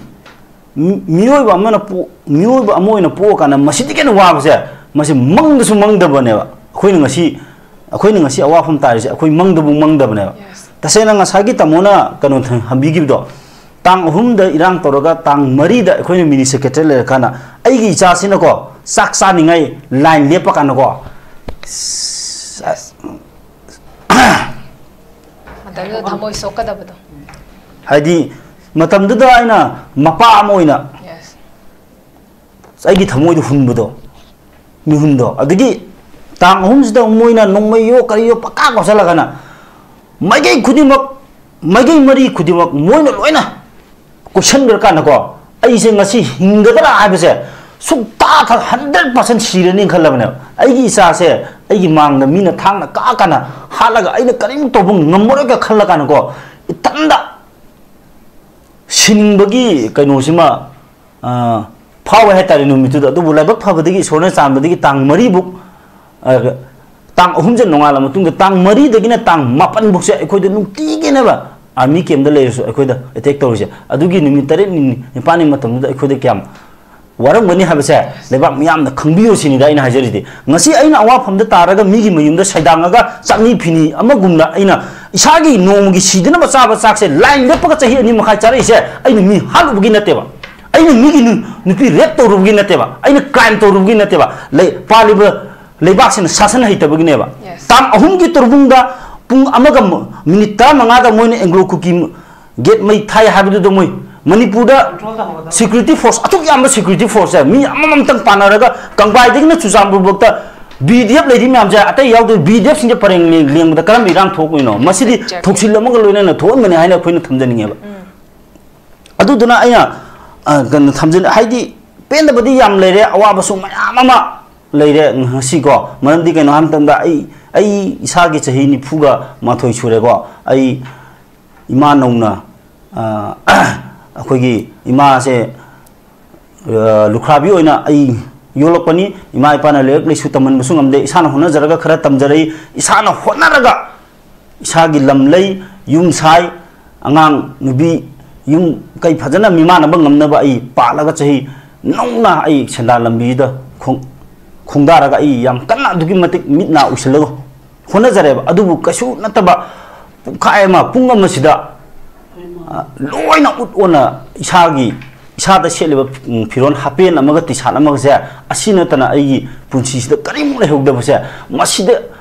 ꯃꯤ-, ꯃꯤꯑꯣꯏꯕ ꯑꯃꯅ ꯄꯣ-, ꯃꯤꯑꯣꯏꯕ ꯑꯃ ꯑꯣꯏꯅ ꯄꯣꯛꯑꯀꯥꯟꯗ ꯃꯁꯤꯗꯒꯤ ꯍꯦꯟꯅ ꯋꯥꯕꯁꯦ, ꯃꯁꯤ ꯃꯪꯗꯁꯨ ꯃꯪꯗꯕꯅꯦꯕ꯫ ꯑꯩꯈꯣꯏꯅ ꯉꯁꯤ, ꯑꯩꯈꯣꯏꯅ ꯉꯁꯤ ꯑꯋꯥꯐꯝ ꯇꯥꯔꯤꯁꯦ ꯑꯩꯈꯣꯏ ꯃꯪꯗꯕꯨ ꯃꯪꯗꯕꯅꯦꯕ꯫ Yes. ꯇꯁꯦꯡꯅ ꯉꯁꯥꯏꯒꯤ ꯇꯥꯃꯣꯅ ꯀꯩꯅꯣ ꯊ-, ꯍꯪꯕꯤꯈꯤꯕꯗꯣ, ꯇꯥꯡ ꯑꯍꯨꯝꯗ ꯏꯔꯥꯡ ꯇꯧꯔꯒ ꯇꯥꯡ ꯃꯔꯤꯗ ꯑꯩꯈꯣꯏꯅ mini secretary ꯂꯩꯔꯀꯥꯟꯗ ꯑꯩꯒꯤ ꯏꯆꯥꯁꯤꯅꯀꯣ, ꯆꯥꯛ ꯆꯥꯅꯤꯡꯉꯥꯏ line ꯂꯦꯞꯄ ꯀꯥꯟꯗꯀꯣ, ꯁ-, ꯃꯇꯝꯗꯨꯗ ꯊꯃꯣꯏ ꯁꯣꯛꯀꯗꯕꯗꯣ꯫ ꯍꯥꯏꯗꯤ, ꯃꯇꯝꯗꯨꯗ ꯑꯩꯅ ꯃꯄꯥ ꯑꯃ ꯑꯣꯏꯅ Yes. ꯑꯩꯒꯤ ꯊꯃꯣꯏꯗ ꯍꯨꯟꯕꯗꯣ, ꯃꯤꯍꯨꯟꯗꯣ꯫ ꯑꯗꯒꯤ ꯇꯥꯡ ꯑꯍꯨꯝꯁꯤꯗ ꯃꯣꯏꯅ ꯅꯣꯡꯃꯩꯌꯣ ꯀꯔꯤꯌꯣ ꯄꯪꯀꯥꯞ ꯀꯥꯞꯁꯤꯜꯂꯒꯅ ꯃꯥꯏꯀꯩ ꯈꯨꯗꯤꯡꯃꯛ, ꯃꯥꯏꯀꯩ ꯃꯔꯤ ꯈꯨꯗꯤꯡꯃꯛ ꯃꯣꯏꯅ ꯂꯣꯏꯅ ꯀꯣꯏꯁꯟꯈ꯭ꯔꯀꯥꯟꯗꯀꯣ, ꯑꯩꯁꯦ ꯉꯁꯤ ꯍꯤꯡꯒꯗ꯭ꯔꯥ ꯍꯥꯏꯕꯁꯦ ꯁꯨꯛꯇꯥ ꯊꯥ ꯍꯟꯗ꯭ꯔꯦꯠ ꯄꯥꯔꯁꯦꯟ ꯁꯤꯔꯅꯤ ꯈꯜꯂꯕꯅꯦꯕ꯫ ꯑꯩꯒꯤ ꯏꯆꯥꯁꯦ ꯑꯩꯒꯤ ꯃꯥꯡꯗ ꯃꯤꯅ ꯊꯥꯡꯅ ꯀꯥ ꯀꯥꯅ ꯍꯥꯠꯂꯒ ꯑꯩꯅ ꯀꯔꯤꯝ ꯇꯧꯕ ꯉꯝꯃꯔꯣꯏꯒ ꯈꯜꯂ ꯀꯥꯟꯗꯀꯣ, ꯏꯊꯟꯗ ꯁꯤꯅꯤꯡꯕꯒꯤ ꯀꯩꯅꯣꯁꯤꯃ, ꯑ, ꯐꯥꯎꯋꯦ ꯍꯥꯏꯇꯥꯔꯦ ꯅꯨꯃꯤꯠꯇꯨꯗ꯫ ꯑꯗꯨꯕꯨ ꯂꯥꯏꯕꯛ ꯐꯕꯗꯒꯤ, ꯏꯁꯣꯔꯅ ꯆꯥꯟꯕꯗꯒꯤ, ꯇꯥꯡ ꯃꯔꯤꯕꯨꯛ, ꯑ, ꯇꯥꯡ ꯑꯍꯨꯝꯁꯦ ꯅꯣꯡꯉꯥꯜꯂ ꯃꯇꯨꯡꯗ, ꯇꯥꯡ ꯃꯔꯤꯗꯒꯤꯅ ꯇꯥꯡ ꯃꯥꯄꯟ ꯐꯥꯎꯁꯦ ꯑꯩꯈꯣꯏꯗ ꯅꯨꯡꯇꯤꯒꯤꯅꯦꯕ ꯑꯥꯔꯃꯤ ꯀꯦꯝꯗ ꯂꯩꯔꯁꯨ ꯑꯩꯈꯣꯏꯗ ꯑꯦꯇꯦꯛ ꯇꯧꯔꯤꯁꯦ꯫ ꯑꯗꯨꯒꯤ ꯅꯨꯃꯤꯠ ꯇꯔꯦꯠꯅꯤ ꯅꯤꯄꯥꯜꯅꯤ ꯃꯇꯝꯗꯨꯗ ꯑꯩꯈꯣꯏꯗ ꯀꯌꯥꯝ ꯋꯥꯔꯝꯒꯅꯤ ꯍꯥꯏꯕꯁꯦ ꯂꯩꯕꯥꯛ ꯃꯤꯌꯥꯝꯅ ꯈꯪꯕꯤꯌꯨ ꯁꯤꯅꯤꯗ ꯑꯩꯅ ꯍꯥꯏꯖꯔꯤꯗꯤ꯫ ꯉꯁꯤ ꯑꯩꯅ ꯑꯋꯥꯐꯝꯗ ꯇꯥꯔꯒ ꯃꯤꯒꯤ ꯃꯌꯨꯝꯗ ꯁꯩꯗꯥꯡꯉꯒ ꯆꯥꯛꯅꯤ ꯐꯤꯅꯤ ꯑꯃꯒꯨꯝꯅ ꯑꯩꯅ ꯏꯁꯥꯒꯤ ꯅꯣꯡꯃꯒꯤ ꯁꯤꯗꯅꯕ ꯆꯥꯕ ꯆꯥꯛꯁꯦ ꯂꯥꯏꯟ ꯂꯦꯞꯄꯒ ꯆꯍꯤ ꯑꯅꯤ ꯃꯈꯥꯏ ꯆꯥꯔꯛꯏꯁꯦ, ꯑꯩꯅ ꯃꯤ ꯍꯥꯠꯂꯨꯕꯒꯤ ꯅꯠꯇꯦꯕ, ꯑꯩꯅ ꯃꯤꯒꯤ ꯅꯨ-, ꯅꯨꯄꯤ ꯔꯦꯞ ꯇꯧꯔꯨꯕꯒꯤ ꯅꯠꯇꯦꯕ, ꯑꯩꯅ ꯀ꯭ꯔꯥꯏꯝ ꯇꯧꯔꯨꯕꯒꯤ ꯅꯠꯇꯦꯕ꯫ ꯂꯩ-, ꯄꯥꯜꯂꯤꯕ ꯂꯩꯕꯥꯛꯁꯤꯅ ꯁꯥꯁꯟ ꯍꯩꯇꯕꯒꯤꯅꯦꯕ꯫ Yes. ꯇꯥꯡ ꯑꯍꯨꯝꯒꯤ ꯇꯣꯔꯕꯨꯡꯗ ꯄꯨꯡ ꯑꯃꯒ ꯃ-, ꯃꯤꯅꯤꯠ ꯇꯔꯥꯃꯉꯥꯗ ꯃꯣꯏꯅ ꯑꯦꯡꯒ꯭ꯂꯣ ꯀꯨꯀꯤ ꯒꯦꯠ ꯃꯩ ꯊꯥꯏ ꯍꯥꯏꯕꯗꯨꯗ ꯃꯣꯏ ꯃꯅꯤꯄꯨꯔꯗ ꯁꯦꯀ꯭ꯌꯨꯔꯤꯇꯤ ꯐꯣꯔꯁ ꯑꯗꯨꯛ ꯌꯥꯝꯕ ꯁꯦꯀ꯭ꯌꯨꯔꯤꯇꯤ ꯐꯣꯔꯁꯁꯦ ꯃꯤ ꯑꯃꯃꯝꯇꯪ ꯄꯥꯟꯅꯔꯒ ꯀꯪꯕꯥꯏꯗꯒꯤꯅ ꯆꯨꯔꯆꯥꯟꯄꯨꯔꯐꯥꯎꯇ ꯕꯤ ꯗꯤ ꯑꯦꯐ ꯂꯩꯔꯤ ꯃꯌꯥꯝꯁꯦ, ꯑꯇꯩ ꯌꯥꯎꯗꯣꯏ ꯕꯤ ꯗꯤ ꯑꯦꯐꯁꯤꯡꯁꯦ ꯄꯔꯦꯡ ꯂꯦꯡ-, ꯂꯦꯡꯕꯗ ꯀꯔꯝꯕ ꯏꯔꯥꯡ ꯊꯣꯛꯏꯅꯣ? ꯃꯁꯤꯗꯤ Exactly. ꯊꯧꯁꯤꯜ ꯑꯃꯒ ꯂꯣꯏꯅꯅ ꯊꯣꯛꯍꯟꯕꯅꯤ ꯍꯥꯏꯅ ꯑꯩꯈꯣꯏꯅ ꯊꯝꯖꯅꯤꯡꯉꯦꯕ꯫ ꯑꯗꯨꯗꯨꯅ ꯑꯩꯅ, ꯑ, ꯀꯩꯅꯣ ꯊꯝꯖꯟ-, ꯍꯥꯏꯗꯤ ꯄꯦꯟꯗꯕꯗꯤ ꯌꯥꯝ ꯂꯩꯔꯦ, ꯑꯋꯥꯕꯁꯨ ꯃꯌꯥꯝ ꯑꯃ ꯂꯩꯔꯦ ꯉꯁꯤꯀꯣ꯫ ꯃꯔꯝꯗꯤ ꯀꯩꯅꯣ ꯍꯥꯏꯕ ꯃꯇꯝꯗ ꯑꯩ, ꯑꯩ ꯏꯁꯥꯒꯤ ꯆꯍꯤ ꯅꯤꯐꯨꯒ ꯃꯥꯊꯣꯏ ꯁꯨꯔꯦꯀꯣ꯫ ꯑꯩ ꯏꯃꯥ ꯅꯧꯅ, ꯑ, ꯑꯩꯈꯣꯏꯒꯤ ꯏꯃꯥꯁꯦ, ꯑ, ꯂꯨꯈ꯭ꯔꯥꯕꯤ ꯑꯣꯏꯅ ꯑꯩ ꯌꯣꯛꯂꯛꯄꯅꯤ꯫ ꯏꯃꯥ ꯏꯄꯥꯅ ꯂꯥꯏꯔꯤꯛ ꯂꯥꯏꯁꯨ ꯇꯝꯍꯟꯕꯁꯨ ꯉꯝꯗꯦ꯫ ꯏꯁꯥꯅ ꯍꯣꯠꯅꯖꯔꯒ ꯈꯔ ꯇꯝꯖꯔꯛꯏ꯫ ꯏꯁꯥꯅ ꯍꯣꯠꯅꯔꯒ ꯏꯁꯥꯒꯤ ꯂꯝ ꯂꯩ, ꯌꯨꯝ ꯁꯥꯏ, ꯑꯉꯥꯡ ꯅꯨꯄꯤ ꯌꯨꯝ ꯀꯩ ꯐꯖꯅ ꯃꯤꯃꯥꯟꯅꯕ ꯉꯝꯅꯕ ꯑꯩ ꯄꯥꯜꯂꯒ ꯆꯍꯤ ꯅꯧꯅ ꯑꯩ ꯁꯦꯟꯗꯥꯟ ꯂꯝꯕꯤꯗ ꯈꯣꯡ-, ꯈꯣꯡꯗꯥꯔꯒ ꯑꯩ ꯌꯥꯝ ꯀꯟꯅ ꯑꯗꯨꯛꯀꯤ ꯃꯇꯤꯛ ꯃꯤꯠ ꯅꯥ ꯎꯏꯁꯤꯜꯂꯒ ꯍꯣꯠꯅꯖꯔꯦꯕ꯫ ꯑꯗꯨꯕꯨ ꯀꯩꯁꯨ ꯅꯠꯇꯕ ꯄꯨꯡꯈꯥꯏ ꯑꯃ, ꯄꯨꯡ ꯑꯃꯁꯤꯗ, ꯑ, ꯂꯣꯏꯅ ꯎꯠ ꯑꯣꯟꯅ ꯏꯁꯥꯒꯤ, ꯏꯁꯥꯗ ꯁꯦꯠꯂꯤꯕ, ꯎꯝ, ꯐꯤꯔꯣꯜ ꯍꯥꯄꯦꯟ ꯑꯃꯒ ꯇꯤ ꯁꯥꯔꯠ ꯑꯃꯒꯁꯦ, ꯑꯁꯤ ꯅꯠꯇꯅ ꯑꯩꯒꯤ ꯄꯨꯟꯁꯤꯁꯤꯗ ꯀꯔꯤꯃꯨꯛ ꯂꯩꯍꯧꯗꯕꯁꯦ, ꯃꯁꯤꯗ,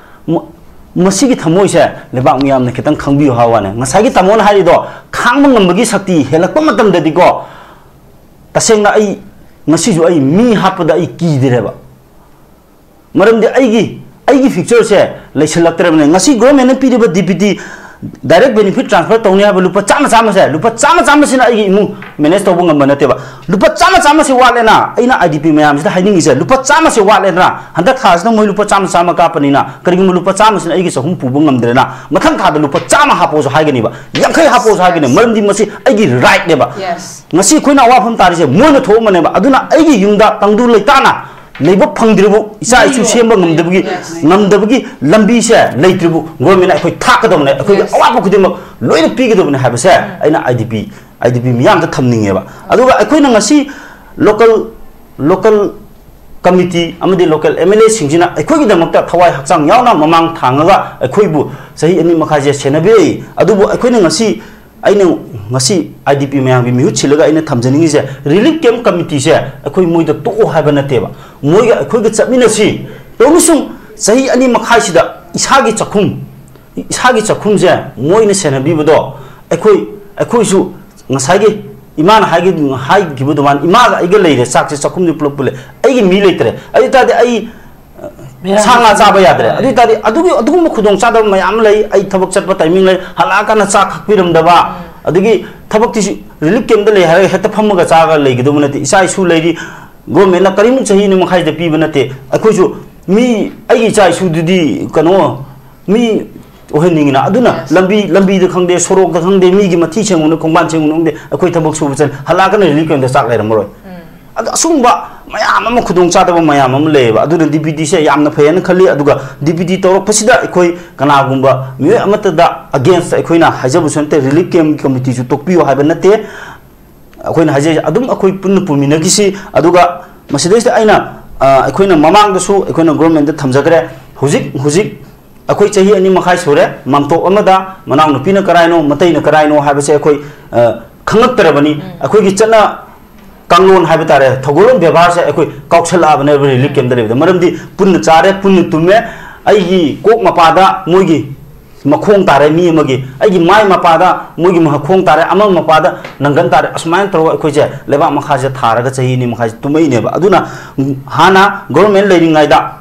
ꯃ-, ꯃꯁꯤꯒꯤ ꯊꯃꯣꯏꯁꯦ ꯂꯩꯕꯥꯛ ꯃꯤꯌꯥꯝꯅ ꯈꯤꯇꯪ ꯈꯪꯕꯤꯌꯨ ꯍꯥꯏꯕ ꯋꯥꯅꯦ꯫ ꯉꯁꯥꯏꯒꯤ ꯇꯥꯃꯣꯅ ꯍꯥꯏꯔꯤꯗꯣ ꯈꯥꯡꯕ ꯉꯝꯕꯒꯤ ꯁꯛꯇꯤ ꯍꯦꯜꯂꯛꯄ ꯃꯇꯝꯗꯗꯤꯀꯣ, ꯇꯁꯦꯡꯅ ꯑꯩ ꯉꯁꯤꯁꯨ ꯑꯩ ꯃꯤ ꯍꯥꯠꯄꯗ ꯑꯩ ꯀꯤꯗ꯭ꯔꯦꯕ꯫ ꯃꯔꯝꯗꯤ ꯑꯩꯒꯤ, ꯑꯩꯒꯤ ꯐ꯭ꯌꯨꯆꯔꯁꯦ ꯂꯩꯁꯤꯜꯂꯛꯇ꯭ꯔꯕꯅꯦ꯫ ꯉꯁꯤ ꯒꯣꯔꯃꯦꯟꯅ ꯄꯤꯔꯤꯕ D B T, direct benefit transfer ꯇꯧꯅꯤ ꯍꯥꯏꯕ ꯂꯨꯄꯥ ꯆꯥꯝꯃ ꯆꯥꯝꯃꯁꯦ, ꯂꯨꯄꯥ ꯆꯥꯝꯃ ꯆꯥꯝꯃꯁꯤꯅ ꯑꯩꯒꯤ ꯏꯃꯨꯡ ꯃꯦꯅꯦꯖ ꯇꯧꯕ ꯉꯝꯕ ꯅꯠꯇꯦꯕ꯫ ꯂꯨꯄꯥ ꯆꯥꯝꯃ ꯆꯥꯝꯃꯁꯦ ꯋꯥꯠꯂꯦꯅ ꯑꯩꯅ ꯑꯥꯏ ꯗꯤ ꯄꯤ ꯃꯌꯥꯝꯁꯤꯗ ꯍꯥꯏꯅꯤꯡꯉꯤꯁꯦ, ꯂꯨꯄꯥ ꯆꯥꯝꯃꯁꯦ ꯋꯥꯠꯂꯦꯗꯅ, ꯍꯟꯗꯛ ꯊꯥꯁꯤꯗ ꯃꯣꯏ ꯂꯨꯄꯥ ꯆꯥꯝꯃ ꯆꯥꯝꯃ ꯀꯥꯞꯄꯅꯤꯅ, ꯀꯔꯤꯒꯨꯝꯕ ꯂꯨꯄꯥ ꯆꯥꯝꯃꯁꯤꯅ ꯑꯩꯒꯤ ꯆꯍꯨꯝ ꯄꯨꯕ ꯉꯝꯗ꯭ꯔꯦꯅ, ꯃꯊꯪ ꯊꯥꯗ ꯂꯨꯄꯥ ꯆꯥꯝꯃ ꯍꯥꯞꯄꯣꯁꯨ ꯍꯥꯏꯒꯅꯤꯕ, ꯌꯥꯡꯈꯩ ꯍꯥꯞꯄꯣꯁꯨ ꯍꯥꯏꯒꯅꯤ, ꯃꯔꯝꯗꯤ ꯃꯁꯤ ꯑꯩꯒꯤ ꯔꯥꯏꯠꯅꯦꯕ꯫ ꯉꯁꯤ ꯑꯩꯈꯣꯏꯅ ꯑꯋꯥꯐꯝ ꯇꯥꯔꯤꯁꯦ ꯃꯣꯏꯅ ꯊꯣꯛꯑꯝꯕꯅꯦꯕ꯫ ꯑꯗꯨꯅ ꯑꯩꯒꯤ ꯌꯨꯝꯗ ꯇꯪꯗꯨ ꯂꯩꯇꯥꯅ ꯂꯩꯕ ꯐꯪꯗ꯭ꯔꯤꯕꯨ, ꯏꯆꯥ ꯏꯁꯨ ꯁꯦꯝꯕ ꯉꯝꯗꯕꯒꯤ, ꯉꯝꯗꯕꯒꯤ ꯂꯝꯕꯤꯁꯦ ꯂꯩꯇ꯭ꯔꯤꯕꯨ, ꯒꯣꯔꯃꯦꯟꯅ ꯑꯩꯈꯣꯏ ꯊꯥꯛꯀꯗꯕꯅꯦ, ꯑꯩꯈꯣꯏꯒꯤ ꯑꯋꯥꯠꯄ ꯈꯨꯗꯤꯡꯃꯛ ꯂꯣꯏꯅ ꯄꯤꯒꯗꯕꯅꯦ ꯍꯥꯏꯕꯁꯦ ꯑꯩꯅ I D P, I D ꯄꯤ ꯃꯤꯌꯥꯝꯗ ꯊꯝꯅꯤꯡꯉꯦꯕ꯫ ꯑꯗꯨꯒ ꯑꯩꯈꯣꯏꯅ ꯉꯁꯤ ꯂꯣꯀꯦꯜ, ꯂꯣꯀꯦꯜ ꯀꯃꯤꯇꯤ ꯑꯃꯗꯤ ꯂꯣꯀꯦꯜ ꯑꯦꯝ ꯑꯦꯜ ꯑꯦꯁꯤꯡꯁꯤꯅ ꯑꯩꯈꯣꯏꯒꯤꯗꯃꯛꯇ ꯊꯋꯥꯏ ꯍꯛꯆꯥꯡ ꯌꯥꯎꯅ ꯃꯃꯥꯡ ꯊꯥꯡꯉꯒ ꯑꯩꯈꯣꯏꯕꯨ ꯆꯍꯤ ꯑꯅꯤ ꯃꯈꯥꯏꯁꯦ ꯁꯦꯟꯅꯕꯤꯔꯛꯏ꯫ ꯑꯗꯨꯕꯨ ꯑꯩꯈꯣꯏꯅ ꯉꯁꯤ, ꯑꯩꯅ ꯉꯁꯤ ꯑꯥꯏ ꯗꯤ ꯄꯤ ꯃꯌꯥꯝꯒꯤ ꯃꯤꯍꯨꯠ ꯁꯤꯜꯂꯒ ꯑꯩꯅ ꯊꯝꯖꯅꯤꯡꯉꯤꯁꯦ, ꯔꯤꯂꯤꯐ ꯀꯦꯝꯞ ꯀꯃꯤꯇꯤꯁꯦ ꯑꯩꯈꯣꯏ ꯃꯣꯏꯗ ꯇꯣꯛꯑꯣ ꯍꯥꯏꯕ ꯅꯠꯇꯦꯕ, ꯃꯣꯏꯒ ꯑꯩꯈꯣꯏꯒ ꯆꯠꯃꯤꯟꯅꯁꯤ꯫ ꯇꯧꯔꯁꯨꯡ ꯆꯍꯤ ꯑꯅꯤ ꯃꯈꯥꯏꯁꯤꯗ ꯏꯁꯥꯒꯤ ꯆꯥꯛꯈꯨꯝ, ꯏꯁꯥꯒꯤ ꯆꯥꯛꯈꯨꯝꯁꯦ ꯃꯣꯏꯅ ꯁꯦꯟꯅꯕꯤꯕꯗꯣ, ꯑꯩꯈꯣꯏ, ꯑꯩꯈꯣꯏꯁꯨ ꯉꯁꯥꯏꯒꯤ ꯏꯃꯥꯅ ꯍꯥꯏꯈꯤ-, ꯍꯥꯏꯈꯤꯕ ꯑꯗꯨꯃꯥꯏꯅ, ꯏꯃꯥꯒ ꯑꯩꯒ ꯂꯩꯔꯦ, ꯆꯥꯛꯁꯦ ꯆꯥꯛꯈꯨꯝꯁꯦ ꯄꯨꯂꯞ ꯄꯨꯜꯂꯦ, ꯑꯩꯒꯤ ꯃꯤ ꯂꯩꯇ꯭ꯔꯦ, ꯑꯗꯨ ꯑꯣꯏ ꯇꯥꯔꯗꯤ ꯑꯩ ꯁꯥ ꯉꯥ ꯆꯥꯕ ꯌꯥꯗ꯭ꯔꯦ꯫ ꯑꯗꯨ ꯑꯣꯏ ꯇꯥꯔꯗꯤ ꯑꯗꯨꯒꯤ, ꯑꯗꯨꯒꯨꯝꯕ ꯈꯨꯗꯣꯡꯆꯥꯗꯕ ꯃꯌꯥꯝ ꯂꯩ꯫ ꯑꯩ ꯊꯕꯛ ꯆꯠꯄ ꯇꯥꯏꯃꯤꯡ ꯂꯩ, ꯍꯜꯂꯛꯑꯀꯥꯟꯗ ꯆꯥꯛ ꯈꯥꯛꯄꯤꯔꯝꯗꯕ, ꯑꯗꯒꯤ ꯊꯕꯛꯇꯤꯁꯨ ꯔꯤꯂꯤꯐ ꯀꯦꯝꯞꯇ ꯂꯩ ꯍꯥꯏꯔꯒ ꯍꯦꯛꯇ ꯐꯝꯃꯒ ꯆꯥꯔꯒ ꯂꯩꯒꯗꯧꯕ ꯅꯠꯇꯦ꯫ ꯏꯆꯥ ꯏꯁꯨ ꯂꯩꯔꯤ, ꯒꯣꯔꯃꯦꯟꯅ ꯀꯔꯤꯃꯨꯛ ꯆꯍꯤ ꯑꯅꯤ ꯃꯈꯥꯏꯁꯤꯗ ꯄꯤꯕ ꯅꯠꯇꯦ꯫ ꯑꯩꯈꯣꯏꯁꯨ ꯃꯤ, ꯑꯩꯒꯤ ꯏꯆꯥ ꯏꯁꯨꯗꯨꯗꯤ ꯀꯩꯅꯣ, ꯃꯤ ꯑꯣꯏꯍꯟꯅꯤꯡꯉꯤꯅ꯫ ꯑꯗꯨꯅ ꯂꯝꯕꯤ, ꯂꯝꯕꯤꯗ ꯈꯪꯗꯦ, ꯁꯣꯔꯣꯛꯇ ꯈꯪꯗꯦ, ꯃꯤꯒꯤ ꯃꯊꯤ ꯁꯦꯡꯉꯨꯅ, ꯈꯣꯡꯕꯥꯟ ꯁꯦꯡꯉꯨꯅ ꯈꯪꯗꯦ, ꯑꯩꯈꯣꯏ ꯊꯕꯛ ꯁꯨꯕ ꯆꯠ, ꯍꯜꯂꯛꯑꯒꯅ ꯔꯤꯂꯤꯐ ꯀꯦꯝꯞꯇ ꯆꯥꯛ ꯂꯩꯔꯝꯃꯔꯣꯏ꯫ ꯑꯗ ꯑꯁꯨꯝꯕ ꯃꯌꯥꯝ ꯑꯃ, ꯈꯨꯗꯣꯡꯆꯥꯗꯕ ꯃꯌꯥꯝ ꯑꯃ ꯂꯩꯌꯦꯕ꯫ ꯑꯗꯨꯅ ꯗꯤ ꯄꯤ ꯇꯤꯁꯦ ꯌꯥꯝꯅ ꯐꯩ ꯍꯥꯏꯅ ꯈꯜꯂꯤ꯫ ꯑꯗꯨꯒ ꯗꯤ ꯄꯤ ꯇꯤ ꯇꯧꯔꯛꯄꯁꯤꯗ ꯑꯩꯈꯣꯏ ꯀꯅꯥꯒꯨꯝꯕ ꯃꯤꯑꯣꯏ ꯑꯃꯠꯇꯗ ꯑꯒꯦꯟꯁꯇ ꯑꯩꯈꯣꯏꯅ ꯍꯥꯏꯖꯕꯁꯨ ꯅꯠꯇꯦ, ꯔꯤꯂꯤꯐ ꯀꯦꯝꯞꯀꯤ ꯀꯃꯤꯇꯤꯁꯨ ꯇꯣꯛꯄꯤꯌꯨ ꯍꯥꯏꯕ ꯅꯠꯇꯦ꯫ ꯑꯩꯈꯣꯏꯅ ꯍꯥꯏꯖꯔꯤꯁꯦ ꯑꯗꯨꯝ ꯑꯩꯈꯣꯏ ꯄꯨꯟꯅ ꯄꯨꯃꯤꯟꯅꯈꯤꯁꯤ꯫ ꯑꯗꯨꯒ ꯃꯁꯤꯗꯩꯁꯤꯗ ꯑꯩꯅ, ꯑ, ꯑꯩꯈꯣꯏꯅ ꯃꯃꯥꯡꯗꯁꯨ ꯑꯩꯈꯣꯏꯅ ꯒꯣꯔꯃꯦꯟꯗ ꯊꯝꯖꯈ꯭ꯔꯦ꯫ ꯍꯧꯖꯤꯛ, ꯍꯧꯖꯤꯛ ꯑꯩꯈꯣꯏ ꯆꯍꯤ ꯑꯅꯤ ꯃꯈꯥꯏ ꯁꯨꯔꯦ, ꯃꯥꯝꯇꯣꯞ ꯑꯃꯗ ꯃꯅꯥꯎꯅꯨꯄꯤꯅ ꯀꯔꯥꯏꯅꯣ, ꯃꯇꯩꯅ ꯀꯔꯥꯏꯅꯣ ꯍꯥꯏꯕꯁꯦ ꯑꯩꯈꯣꯏ, ꯑ, ꯈꯪꯉꯛꯇ꯭ꯔꯕꯅꯤ꯫ ꯑꯩꯈꯣꯏꯒꯤ ꯆꯠꯅ ꯀꯥꯡꯂꯣꯟ ꯍꯥꯏꯕ ꯇꯥꯔꯦ, ꯊꯧꯒꯜꯂꯣꯟ ꯕꯦꯕꯥꯔꯁꯦ ꯑꯩꯈꯣꯏ ꯀꯥꯎꯁꯜꯂꯛꯑꯕꯅꯦꯕ ꯔꯤꯂꯤꯐ ꯀꯦꯝꯞꯇ ꯂꯩꯕꯗ꯫ ꯃꯔꯝꯗꯤ ꯄꯨꯟꯅ ꯆꯥꯔꯦ, ꯄꯨꯟꯅ ꯇꯨꯝꯃꯦ, ꯑꯩꯒꯤ ꯀꯣꯛ ꯃꯄꯥꯗ ꯃꯣꯏꯒꯤ ꯃꯈꯣꯡ ꯇꯥꯔꯦ ꯃꯤ ꯑꯃꯒꯤ, ꯑꯩꯒꯤ ꯃꯥꯏ ꯃꯄꯥꯗ ꯃꯣꯏꯒꯤ ꯃꯈꯣꯡ ꯇꯥꯔꯦ, ꯑꯃ ꯃꯄꯥꯗ ꯅꯪꯒꯟ ꯇꯥꯔꯦ, ꯑꯁꯨꯃꯥꯏꯅ ꯇꯧꯔꯒ ꯑꯩꯈꯣꯏꯁꯦ ꯂꯩꯕꯥꯛ ꯃꯈꯥꯁꯦ ꯊꯥꯔꯒ ꯆꯍꯤ ꯑꯅꯤ ꯃꯈꯥꯏꯁꯦ ꯇꯨꯝꯃꯛꯏꯅꯦꯕ꯫ ꯑꯗꯨꯅ ꯍꯥꯟꯅ ꯒꯣꯔꯃꯦꯟ ꯂꯩꯔꯤꯉꯩꯗ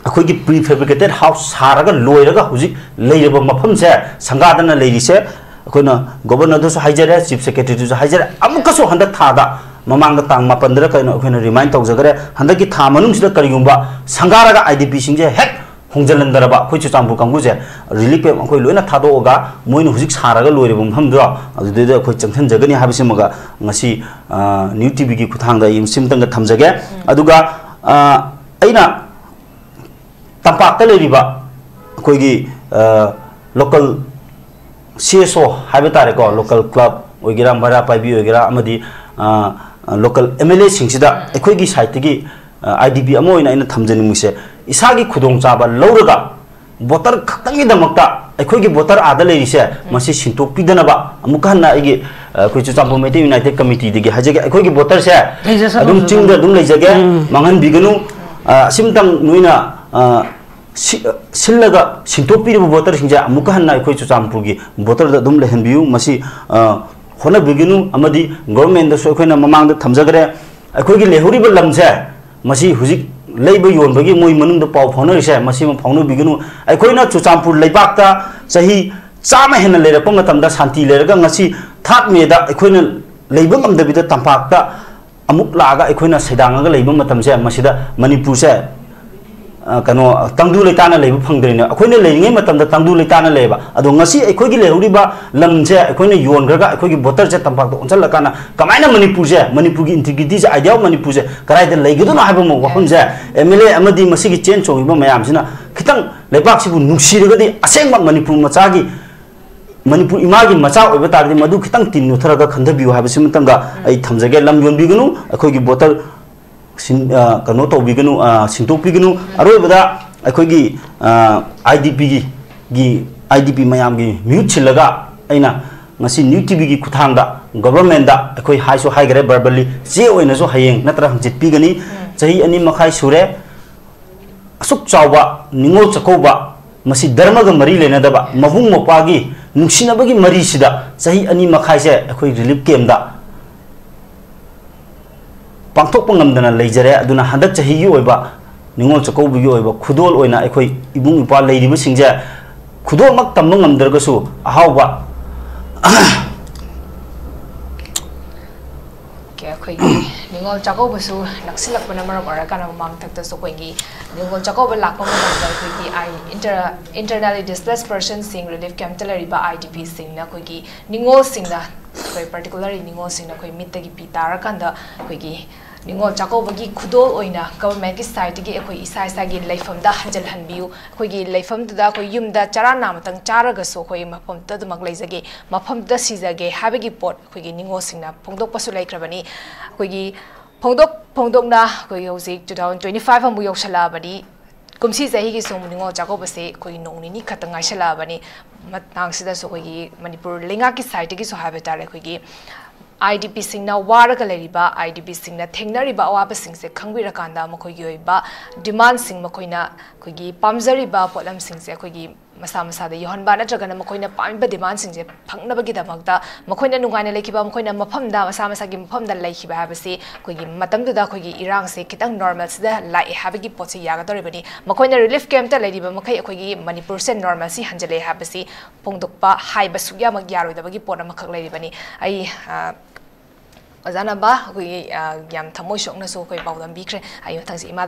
ꯑꯩꯈꯣꯏꯒꯤ prefabricated house ꯁꯥꯔꯒ ꯂꯣꯏꯔꯒ ꯍꯧꯖꯤꯛ ꯂꯩꯔꯤꯕ ꯃꯐꯝꯁꯦ, ꯁꯪꯒꯥꯗꯅ ꯂꯩꯔꯤꯁꯦ, ꯑꯩꯈꯣꯏꯅ Governorꯗꯁꯨ ꯍꯥꯏꯖꯔꯦ, Chief Secretaryꯗꯁꯨ ꯍꯥꯏꯖꯔꯦ, ꯑꯃꯨꯛꯀꯁꯨ ꯍꯟꯗꯛ ꯊꯥꯗ, ꯃꯃꯥꯡꯗ ꯇꯥꯡ ꯃꯥꯄꯟꯗꯔ ꯀꯩꯅꯣ ꯑꯩꯈꯣꯏꯅ remind ꯇꯧꯖꯈꯔꯦ, ꯍꯟꯗꯛꯀꯤ ꯊꯥ ꯃꯅꯨꯡꯁꯤꯗ ꯀꯔꯤꯒꯨꯝꯕ ꯁꯪꯒꯥꯔꯒ IDPꯁꯤꯡꯁꯦ ꯍꯦꯛ ꯍꯣꯡꯖꯤꯜꯍꯟꯗꯔꯕ, ꯑꯩꯈꯣꯏ ꯆꯨꯔꯆꯥꯟꯄꯨꯔ ꯀꯥꯡꯕꯨꯁꯦ relief camp ꯑꯩꯈꯣꯏ ꯂꯣꯏꯅ ꯊꯥꯗꯣꯛꯑꯒ ꯃꯣꯏꯅ ꯍꯧꯖꯤꯛ ꯁꯥꯔꯒ ꯂꯣꯏꯔꯤꯕ ꯃꯐꯝꯗꯣ ꯑꯗꯨꯗꯩꯗ ꯑꯩꯈꯣꯏ ꯆꯪꯁꯤꯟꯖꯒꯅꯤ ꯍꯥꯏꯕꯁꯤꯃꯒ ꯉꯁꯤ, ꯑ, News TVꯒꯤ ꯈꯨꯠꯊꯥꯡꯗ ꯑꯩ ꯁꯤꯝꯇꯪꯒ ꯊꯝꯖꯒꯦ꯫ ꯑꯗꯨꯒ, ꯑ, ꯑꯩꯅ ꯇꯝꯄꯥꯛꯇ ꯂꯩꯔꯤꯕ ꯑꯩꯈꯣꯏꯒꯤ, ꯑ, local CSO ꯍꯥꯏꯕ ꯇꯥꯔꯦꯀꯣ, local club ꯑꯣꯏꯒꯦꯔꯥ, ꯃꯩꯔꯥ ꯄꯥꯏꯕꯤ ꯑꯣꯏꯒꯦꯔꯥ, ꯑꯃꯗꯤ, ꯑ, local MLAꯁꯤꯡꯁꯤꯗ ꯑꯩꯈꯣꯏꯒꯤ sideꯇꯒꯤ, ꯑ, IDP ꯑꯃ ꯑꯣꯏꯅ ꯑꯩꯅ ꯊꯝꯖꯅꯤꯡꯕꯁꯦ, ꯏꯁꯥꯒꯤ ꯈꯨꯗꯣꯡꯆꯥꯕ ꯂꯧꯔꯒ voter ꯈꯛꯇꯪꯒꯤꯗꯃꯛꯇ ꯑꯩꯈꯣꯏꯒꯤ voter ꯑꯥꯗ ꯂꯩꯔꯤꯁꯦ, ꯃꯁꯤ ꯁꯤꯟꯇꯣꯛꯄꯤꯗꯅꯕ ꯑꯃꯨꯛꯀ ꯍꯟꯅ ꯑꯩꯒꯤ, ꯑ, ꯑꯩꯈꯣꯏ ꯆꯨꯔꯆꯥꯟꯄꯨꯔ ꯃꯩꯇꯩ United Committeeꯗꯒꯤ ꯍꯥꯏꯖꯒꯦ, ꯑꯩꯈꯣꯏꯒꯤ voterꯁꯦ ꯂꯩꯖꯁꯅꯨ, ꯑꯗꯨꯝ ꯂꯩꯖꯁꯅꯨ꯫ ꯆꯤꯡꯗ ꯑꯗꯨꯝ ꯂꯩꯖꯒꯦ, ꯎꯝ꯫ ꯃꯥꯡꯍꯟꯕꯤꯒꯅꯨ꯫ ꯑ, ꯑꯁꯤꯝꯇꯪ ꯅꯣꯏꯅ, ꯑ, ꯁꯤ-, ꯁꯤꯜꯂꯒ ꯁꯤꯟꯇꯣꯛꯄꯤꯔꯤꯕ voterꯁꯤꯡꯁꯦ ꯑꯃꯨꯛꯀ ꯍꯟꯅ ꯑꯩꯈꯣꯏ ꯆꯨꯔꯆꯥꯟꯄꯨꯔꯒꯤ voterꯗ ꯑꯗꯨꯝ ꯂꯩꯍꯟꯕꯤꯌꯨ꯫ ꯃꯁꯤ, ꯑ, ꯍꯣꯠꯅꯕꯤꯒꯅꯨ꯫ ꯑꯃꯗꯤ governmentꯗꯁꯨ ꯑꯩꯈꯣꯏꯅ ꯃꯃꯥꯡꯗ ꯊꯝꯖꯈ꯭ꯔꯦ, ꯑꯩꯈꯣꯏꯒꯤ ꯂꯩꯍꯧꯔꯤꯕ ꯂꯝꯁꯦ, ꯃꯁꯤ ꯍꯧꯖꯤꯛ ꯂꯩꯕ ꯌꯣꯟꯕꯒꯤ ꯃꯣꯏ ꯃꯅꯨꯡꯗ ꯄꯥꯎ ꯐꯥꯎꯅꯔꯤꯁꯦ, ꯃꯁꯤꯃ ꯐꯥꯎꯅꯕꯤꯒꯅꯨ꯫ ꯑꯩꯈꯣꯏꯅ ꯆꯨꯔꯆꯥꯟꯄꯨꯔ ꯂꯩꯕꯥꯛꯇ ꯆꯍꯤ ꯆꯥꯝꯃ ꯍꯦꯟꯅ ꯂꯩꯔꯛꯄ ꯃꯇꯝꯗ, ꯁꯥꯟꯇꯤ ꯂꯩꯔꯒ, ꯉꯁꯤ third Mayꯗ ꯑꯩꯈꯣꯏꯅ ꯂꯩꯕ ꯉꯝꯗꯕꯤꯗ ꯇꯝꯄꯥꯛꯇ ꯑꯃꯨꯛ ꯂꯥꯛꯑꯒ ꯑꯩꯈꯣꯏꯅ ꯁꯩꯗꯥꯡꯉꯒ ꯂꯩꯕ ꯃꯇꯝꯁꯦ, ꯃꯁꯤꯗ ꯃꯅꯤꯄꯨꯔꯁꯦ, ꯑ, ꯀꯩꯅꯣ, ꯇꯪꯗꯨ ꯂꯩꯇꯥꯅ ꯂꯩꯕ ꯐꯪꯗ꯭ꯔꯤꯅꯦ꯫ ꯑꯩꯈꯣꯏꯅ ꯂꯩꯔꯤꯉꯩ ꯃꯇꯝꯗ ꯇꯪꯗꯨ ꯂꯩꯇꯥꯅ ꯂꯩꯌꯦꯕ꯫ ꯑꯗꯣ ꯉꯁꯤ ꯑꯩꯈꯣꯏꯒꯤ ꯂꯩꯍꯧꯔꯤꯕ ꯂꯝꯁꯦ ꯑꯩꯈꯣꯏꯅ ꯌꯣꯟꯈ꯭ꯔꯒ ꯑꯩꯈꯣꯏꯒꯤ voterꯁꯦ ꯇꯝꯄꯥꯛꯇ ꯑꯣꯟꯁꯤꯜꯂꯀꯥꯟꯗ ꯀꯃꯥꯏꯅ ꯃꯅꯤꯄꯨꯔꯁꯦ, ꯃꯅꯤꯄꯨꯔꯒꯤ integrityꯁꯦ, idea of ꯃꯅꯤꯄꯨꯔꯁꯦ ꯀꯗꯥꯏꯗ ꯂꯩꯒꯗꯣꯏꯅꯣ ꯍꯥꯏꯕ ꯑꯃ ꯋꯥꯐꯝꯁꯦ MLA ꯑꯃꯗꯤ ꯃꯁꯤꯒꯤ ꯆꯦꯟ ꯆꯣꯡꯉꯤꯕ ꯃꯌꯥꯝꯁꯤꯅ ꯈꯤꯇꯪ ꯂꯩꯕꯥꯛꯁꯤꯕꯨ ꯅꯨꯡꯁꯤꯔꯒꯗꯤ, ꯑꯁꯦꯡꯕ ꯃꯅꯤꯄꯨꯔ ꯃꯆꯥꯒꯤ, ꯃꯅꯤꯄꯨꯔ ꯏꯃꯥꯒꯤ ꯃꯆꯥ ꯑꯣꯏꯕ ꯇꯥꯔꯗꯤ, ꯃꯗꯨ ꯈꯤꯇꯪ ꯇꯤꯟ ꯅꯣꯠꯊꯔꯒ ꯈꯟꯊꯕꯤꯌꯨ ꯍꯥꯏꯕꯁꯤꯃꯇꯪꯒ ꯑꯩ ꯊꯝꯖꯒꯦ꯫ ꯂꯝ ꯌꯣꯟꯕꯤꯒꯅꯨ, ꯑꯩꯈꯣꯏꯒꯤ voter ꯁꯤꯟ-, ꯑ, ꯀꯩꯅꯣ ꯇꯧꯕꯤꯒꯅꯨ, ꯑ, ꯁꯤꯟꯗꯣꯛꯄꯤꯒꯅꯨ꯫ ꯑꯔꯣꯏꯕꯗ ꯑꯩꯈꯣꯏꯒꯤ, ꯑ, IDPꯒꯤ, ꯒꯤ, IDP ꯃꯌꯥꯝꯒꯤ ꯃꯤꯍꯨꯠ ꯁꯤꯜꯂꯒ ꯑꯩꯅ ꯉꯁꯤ News TVꯒꯤ ꯈꯨꯠꯊꯥꯡꯗ governmentꯗ ꯑꯩꯈꯣꯏ ꯍꯥꯏꯁꯨ ꯍꯥꯏꯈ꯭ꯔꯦ, verbally, ꯆꯦ ꯑꯣꯏꯅꯁꯨ ꯍꯌꯦꯡ ꯅꯠꯇ꯭ꯔ ꯍꯪꯆꯤꯠ ꯄꯤꯒꯅꯤ꯫ ꯆꯍꯤ ꯑꯅꯤ ꯃꯈꯥꯏ ꯁꯨꯔꯦ꯫ ꯑꯁꯨꯛ ꯆꯥꯎꯕ ꯅꯤꯉꯣꯜ ꯆꯥꯛꯀꯧꯕ, ꯃꯁꯤ ꯙꯔꯃꯒ ꯃꯔꯤ ꯂꯩꯅꯗꯕ, ꯃꯕꯨꯡ ꯃꯧꯄ꯭ꯋꯥꯒꯤ ꯅꯨꯡꯁꯤꯅꯕꯒꯤ ꯃꯔꯤꯁꯤꯗ ꯆꯍꯤ ꯑꯅꯤ ꯃꯈꯥꯏꯁꯦ ꯑꯩꯈꯣꯏ relief campꯇ ꯄꯥꯡꯊꯣꯛꯄ ꯉꯝꯗꯅ ꯂꯩꯖꯔꯦ꯫ ꯑꯗꯨꯅ ꯍꯟꯗꯛ ꯆꯍꯤꯒꯤ ꯑꯣꯏꯕ ꯅꯤꯉꯣꯜ ꯆꯥꯛꯀꯧꯕꯒꯤ ꯑꯣꯏꯕ ꯈꯨꯗꯣꯜ ꯑꯣꯏꯅ ꯑꯩꯈꯣꯏ ꯏꯕꯨꯡ ꯏꯄ꯭ꯋꯥ ꯂꯩꯔꯤꯕꯁꯤꯡꯁꯦ ꯈꯨꯗꯣꯜꯃꯛ ꯇꯝꯕ ꯉꯝꯗ꯭ꯔꯒꯁꯨ ꯑꯍꯥꯎꯕ ꯑꯩꯈꯣꯏꯒꯤ ꯅꯤꯉꯣꯜ ꯆꯥꯛꯀꯧꯕꯁꯨ ꯅꯛꯁꯤꯜꯂꯛꯄꯅ ꯃꯔꯝ ꯑꯣꯏꯔꯀꯥꯟꯗ ꯃꯃꯥꯡꯊꯛꯇꯁꯨ ꯑꯩꯈꯣꯏꯒꯤ ꯅꯤꯉꯣꯜ ꯆꯥꯛꯀꯧꯕ ꯂꯥꯛꯄ ꯃꯇꯝꯗ ꯑꯩꯈꯣꯏꯒꯤ ꯑꯥꯏ ꯏꯟꯇꯔ internally displaced personꯁꯤꯡ relief campꯇ ꯂꯩꯔꯤꯕ IDPꯁꯤꯡꯅ ꯑꯩꯈꯣꯏꯒꯤ ꯅꯤꯉꯣꯜꯁꯤꯡꯅ ꯑꯩꯈꯣꯏ particularly ꯅꯤꯉꯣꯜꯁꯤꯡꯅ ꯑꯩꯈꯣꯏ ꯃꯤꯠꯇꯒꯤ ꯄꯤ ꯇꯥꯔꯀꯥꯟꯗ ꯑꯩꯈꯣꯏꯒꯤ ꯅꯤꯉꯣꯜ ꯆꯥꯛꯀꯧꯕꯒꯤ ꯈꯨꯗꯣꯜ ꯑꯣꯏꯅ governmentꯀꯤ sideꯇꯒꯤ ꯑꯩꯈꯣꯏ ꯏꯁꯥ ꯏꯁꯥꯒꯤ ꯂꯩꯐꯝꯗ ꯍꯟꯖꯤꯜꯍꯟꯕꯤꯌꯨ, ꯑꯩꯈꯣꯏꯒꯤ ꯂꯩꯐꯝꯗꯨꯗ ꯑꯩꯈꯣꯏ ꯌꯨꯝꯗ ꯆꯔꯥ ꯅꯥꯝꯃꯇꯪ ꯆꯥꯔꯒꯁꯨ ꯑꯩꯈꯣꯏ ꯃꯐꯝꯗꯨꯗ ꯑꯗꯨꯃꯛ ꯂꯩꯖꯒꯦ, ꯃꯐꯝꯗꯨꯗ ꯁꯤꯖꯒꯦ ꯍꯥꯏꯕꯒꯤ ꯄꯣꯠ ꯑꯩꯈꯣꯏꯒꯤ ꯅꯤꯉꯣꯜꯁꯤꯡꯅ ꯐꯣꯡꯗꯣꯛꯄꯁꯨ ꯂꯩꯈ꯭ꯔꯕꯅꯤ꯫ ꯑꯩꯈꯣꯏꯒꯤ ꯐꯣꯡꯗꯣꯛ ꯐꯣꯡꯗꯣꯛꯅ ꯑꯩꯈꯣꯏꯒꯤ ꯍꯧꯖꯤꯛ two thousand twenty five ꯑꯃꯨꯛ ꯌꯧꯁꯜꯂꯛꯑꯕꯅꯤ꯫ ꯀꯨꯝꯁꯤꯁꯦ ꯑꯩꯒꯤꯁꯨ ꯅꯤꯉꯣꯜ ꯆꯥꯛꯀꯧꯕꯁꯦ ꯑꯩꯈꯣꯏꯒꯤ ꯅꯣꯡ ꯅꯤꯅꯤ ꯈꯛꯇ ꯉꯥꯏꯁꯜꯂꯛꯑꯕꯅꯤ꯫ ꯃꯇꯥꯡꯁꯤꯗꯁꯨ ꯑꯩꯈꯣꯏꯒꯤ ꯃꯅꯤꯄꯨꯔ ꯂꯩꯉꯥꯛꯀꯤ sideꯇꯒꯤꯁꯨ ꯍꯥꯏꯕ ꯇꯥꯔꯦ, ꯑꯩꯈꯣꯏꯒꯤ IDPꯁꯤꯡꯅ ꯋꯥꯔꯒ ꯂꯩꯔꯤꯕ, IDPꯁꯤꯡꯅ ꯊꯦꯡꯅꯔꯤꯕ ꯑꯋꯥꯕꯁꯤꯡꯁꯦ ꯈꯪꯕꯤꯔꯀꯥꯟꯗ ꯃꯈꯣꯏꯒꯤ ꯑꯣꯏꯕ demandꯁꯤꯡ, ꯃꯈꯣꯏꯅ ꯑꯩꯈꯣꯏꯒꯤ ꯄꯥꯝꯖꯔꯤꯕ ꯄꯣꯠꯂꯝꯁꯤꯡꯁꯦ ꯑꯩꯈꯣꯏꯒꯤ ꯃꯁꯥ ꯃꯁꯥꯗ ꯌꯧꯍꯟꯕ ꯅꯠꯇ꯭ꯔꯒꯅ ꯃꯈꯣꯏꯅ ꯄꯥꯝꯃꯤꯕ demandꯁꯤꯡꯁꯦ ꯐꯪꯅꯕꯒꯤꯗꯃꯛꯇ ꯃꯈꯣꯏꯅ ꯅꯨꯡꯉꯥꯏꯅ ꯂꯩꯈꯤꯕ, ꯃꯈꯣꯏꯅ ꯃꯐꯝꯗ ꯃꯁꯥ ꯃꯁꯥꯒꯤ ꯃꯐꯝꯗ ꯂꯩꯈꯤꯕ ꯍꯥꯏꯕꯁꯤ ꯑꯩꯈꯣꯏꯒꯤ ꯃꯇꯝꯗꯨꯗ ꯑꯩꯈꯣꯏꯒꯤ ꯏꯔꯥꯡꯁꯦ ꯈꯤꯇꯪ normalꯁꯤꯗ ꯂꯥꯛꯑꯦ ꯍꯥꯏꯕꯒꯤ ꯄꯣꯠꯁꯤ ꯌꯥꯒꯗꯧꯔꯤꯕꯅꯤ꯫ ꯃꯈꯣꯏꯅ relief campꯇ ꯂꯩꯔꯤꯕ ꯃꯈꯩ ꯑꯩꯈꯣꯏꯒꯤ ꯃꯅꯤꯄꯨꯔꯁꯦ normalꯁꯤ ꯍꯟꯖꯤꯜꯂꯛꯑꯦ ꯍꯥꯏꯕꯁꯤ ꯐꯣꯡꯗꯣꯛꯄ ꯍꯥꯏꯕ ꯁꯨꯛꯌꯥꯃꯛ ꯌꯥꯔꯣꯏꯗꯕꯒꯤ ꯄꯣꯠ ꯑꯃꯈꯛ ꯂꯩꯔꯤꯕꯅꯤ꯫ ꯑꯩ ꯑꯣꯖꯥ ꯅꯝꯕ ꯑꯩꯈꯣꯏꯒꯤ ꯌꯥꯝ ꯊꯃꯣꯏ ꯁꯣꯛꯅꯁꯨ ꯑꯩꯈꯣꯏ ꯄꯥꯎꯗꯝꯕꯤꯈ꯭ꯔꯦ꯫ ꯑꯩ ꯃꯊꯪꯁꯤ ꯏꯃꯥꯗ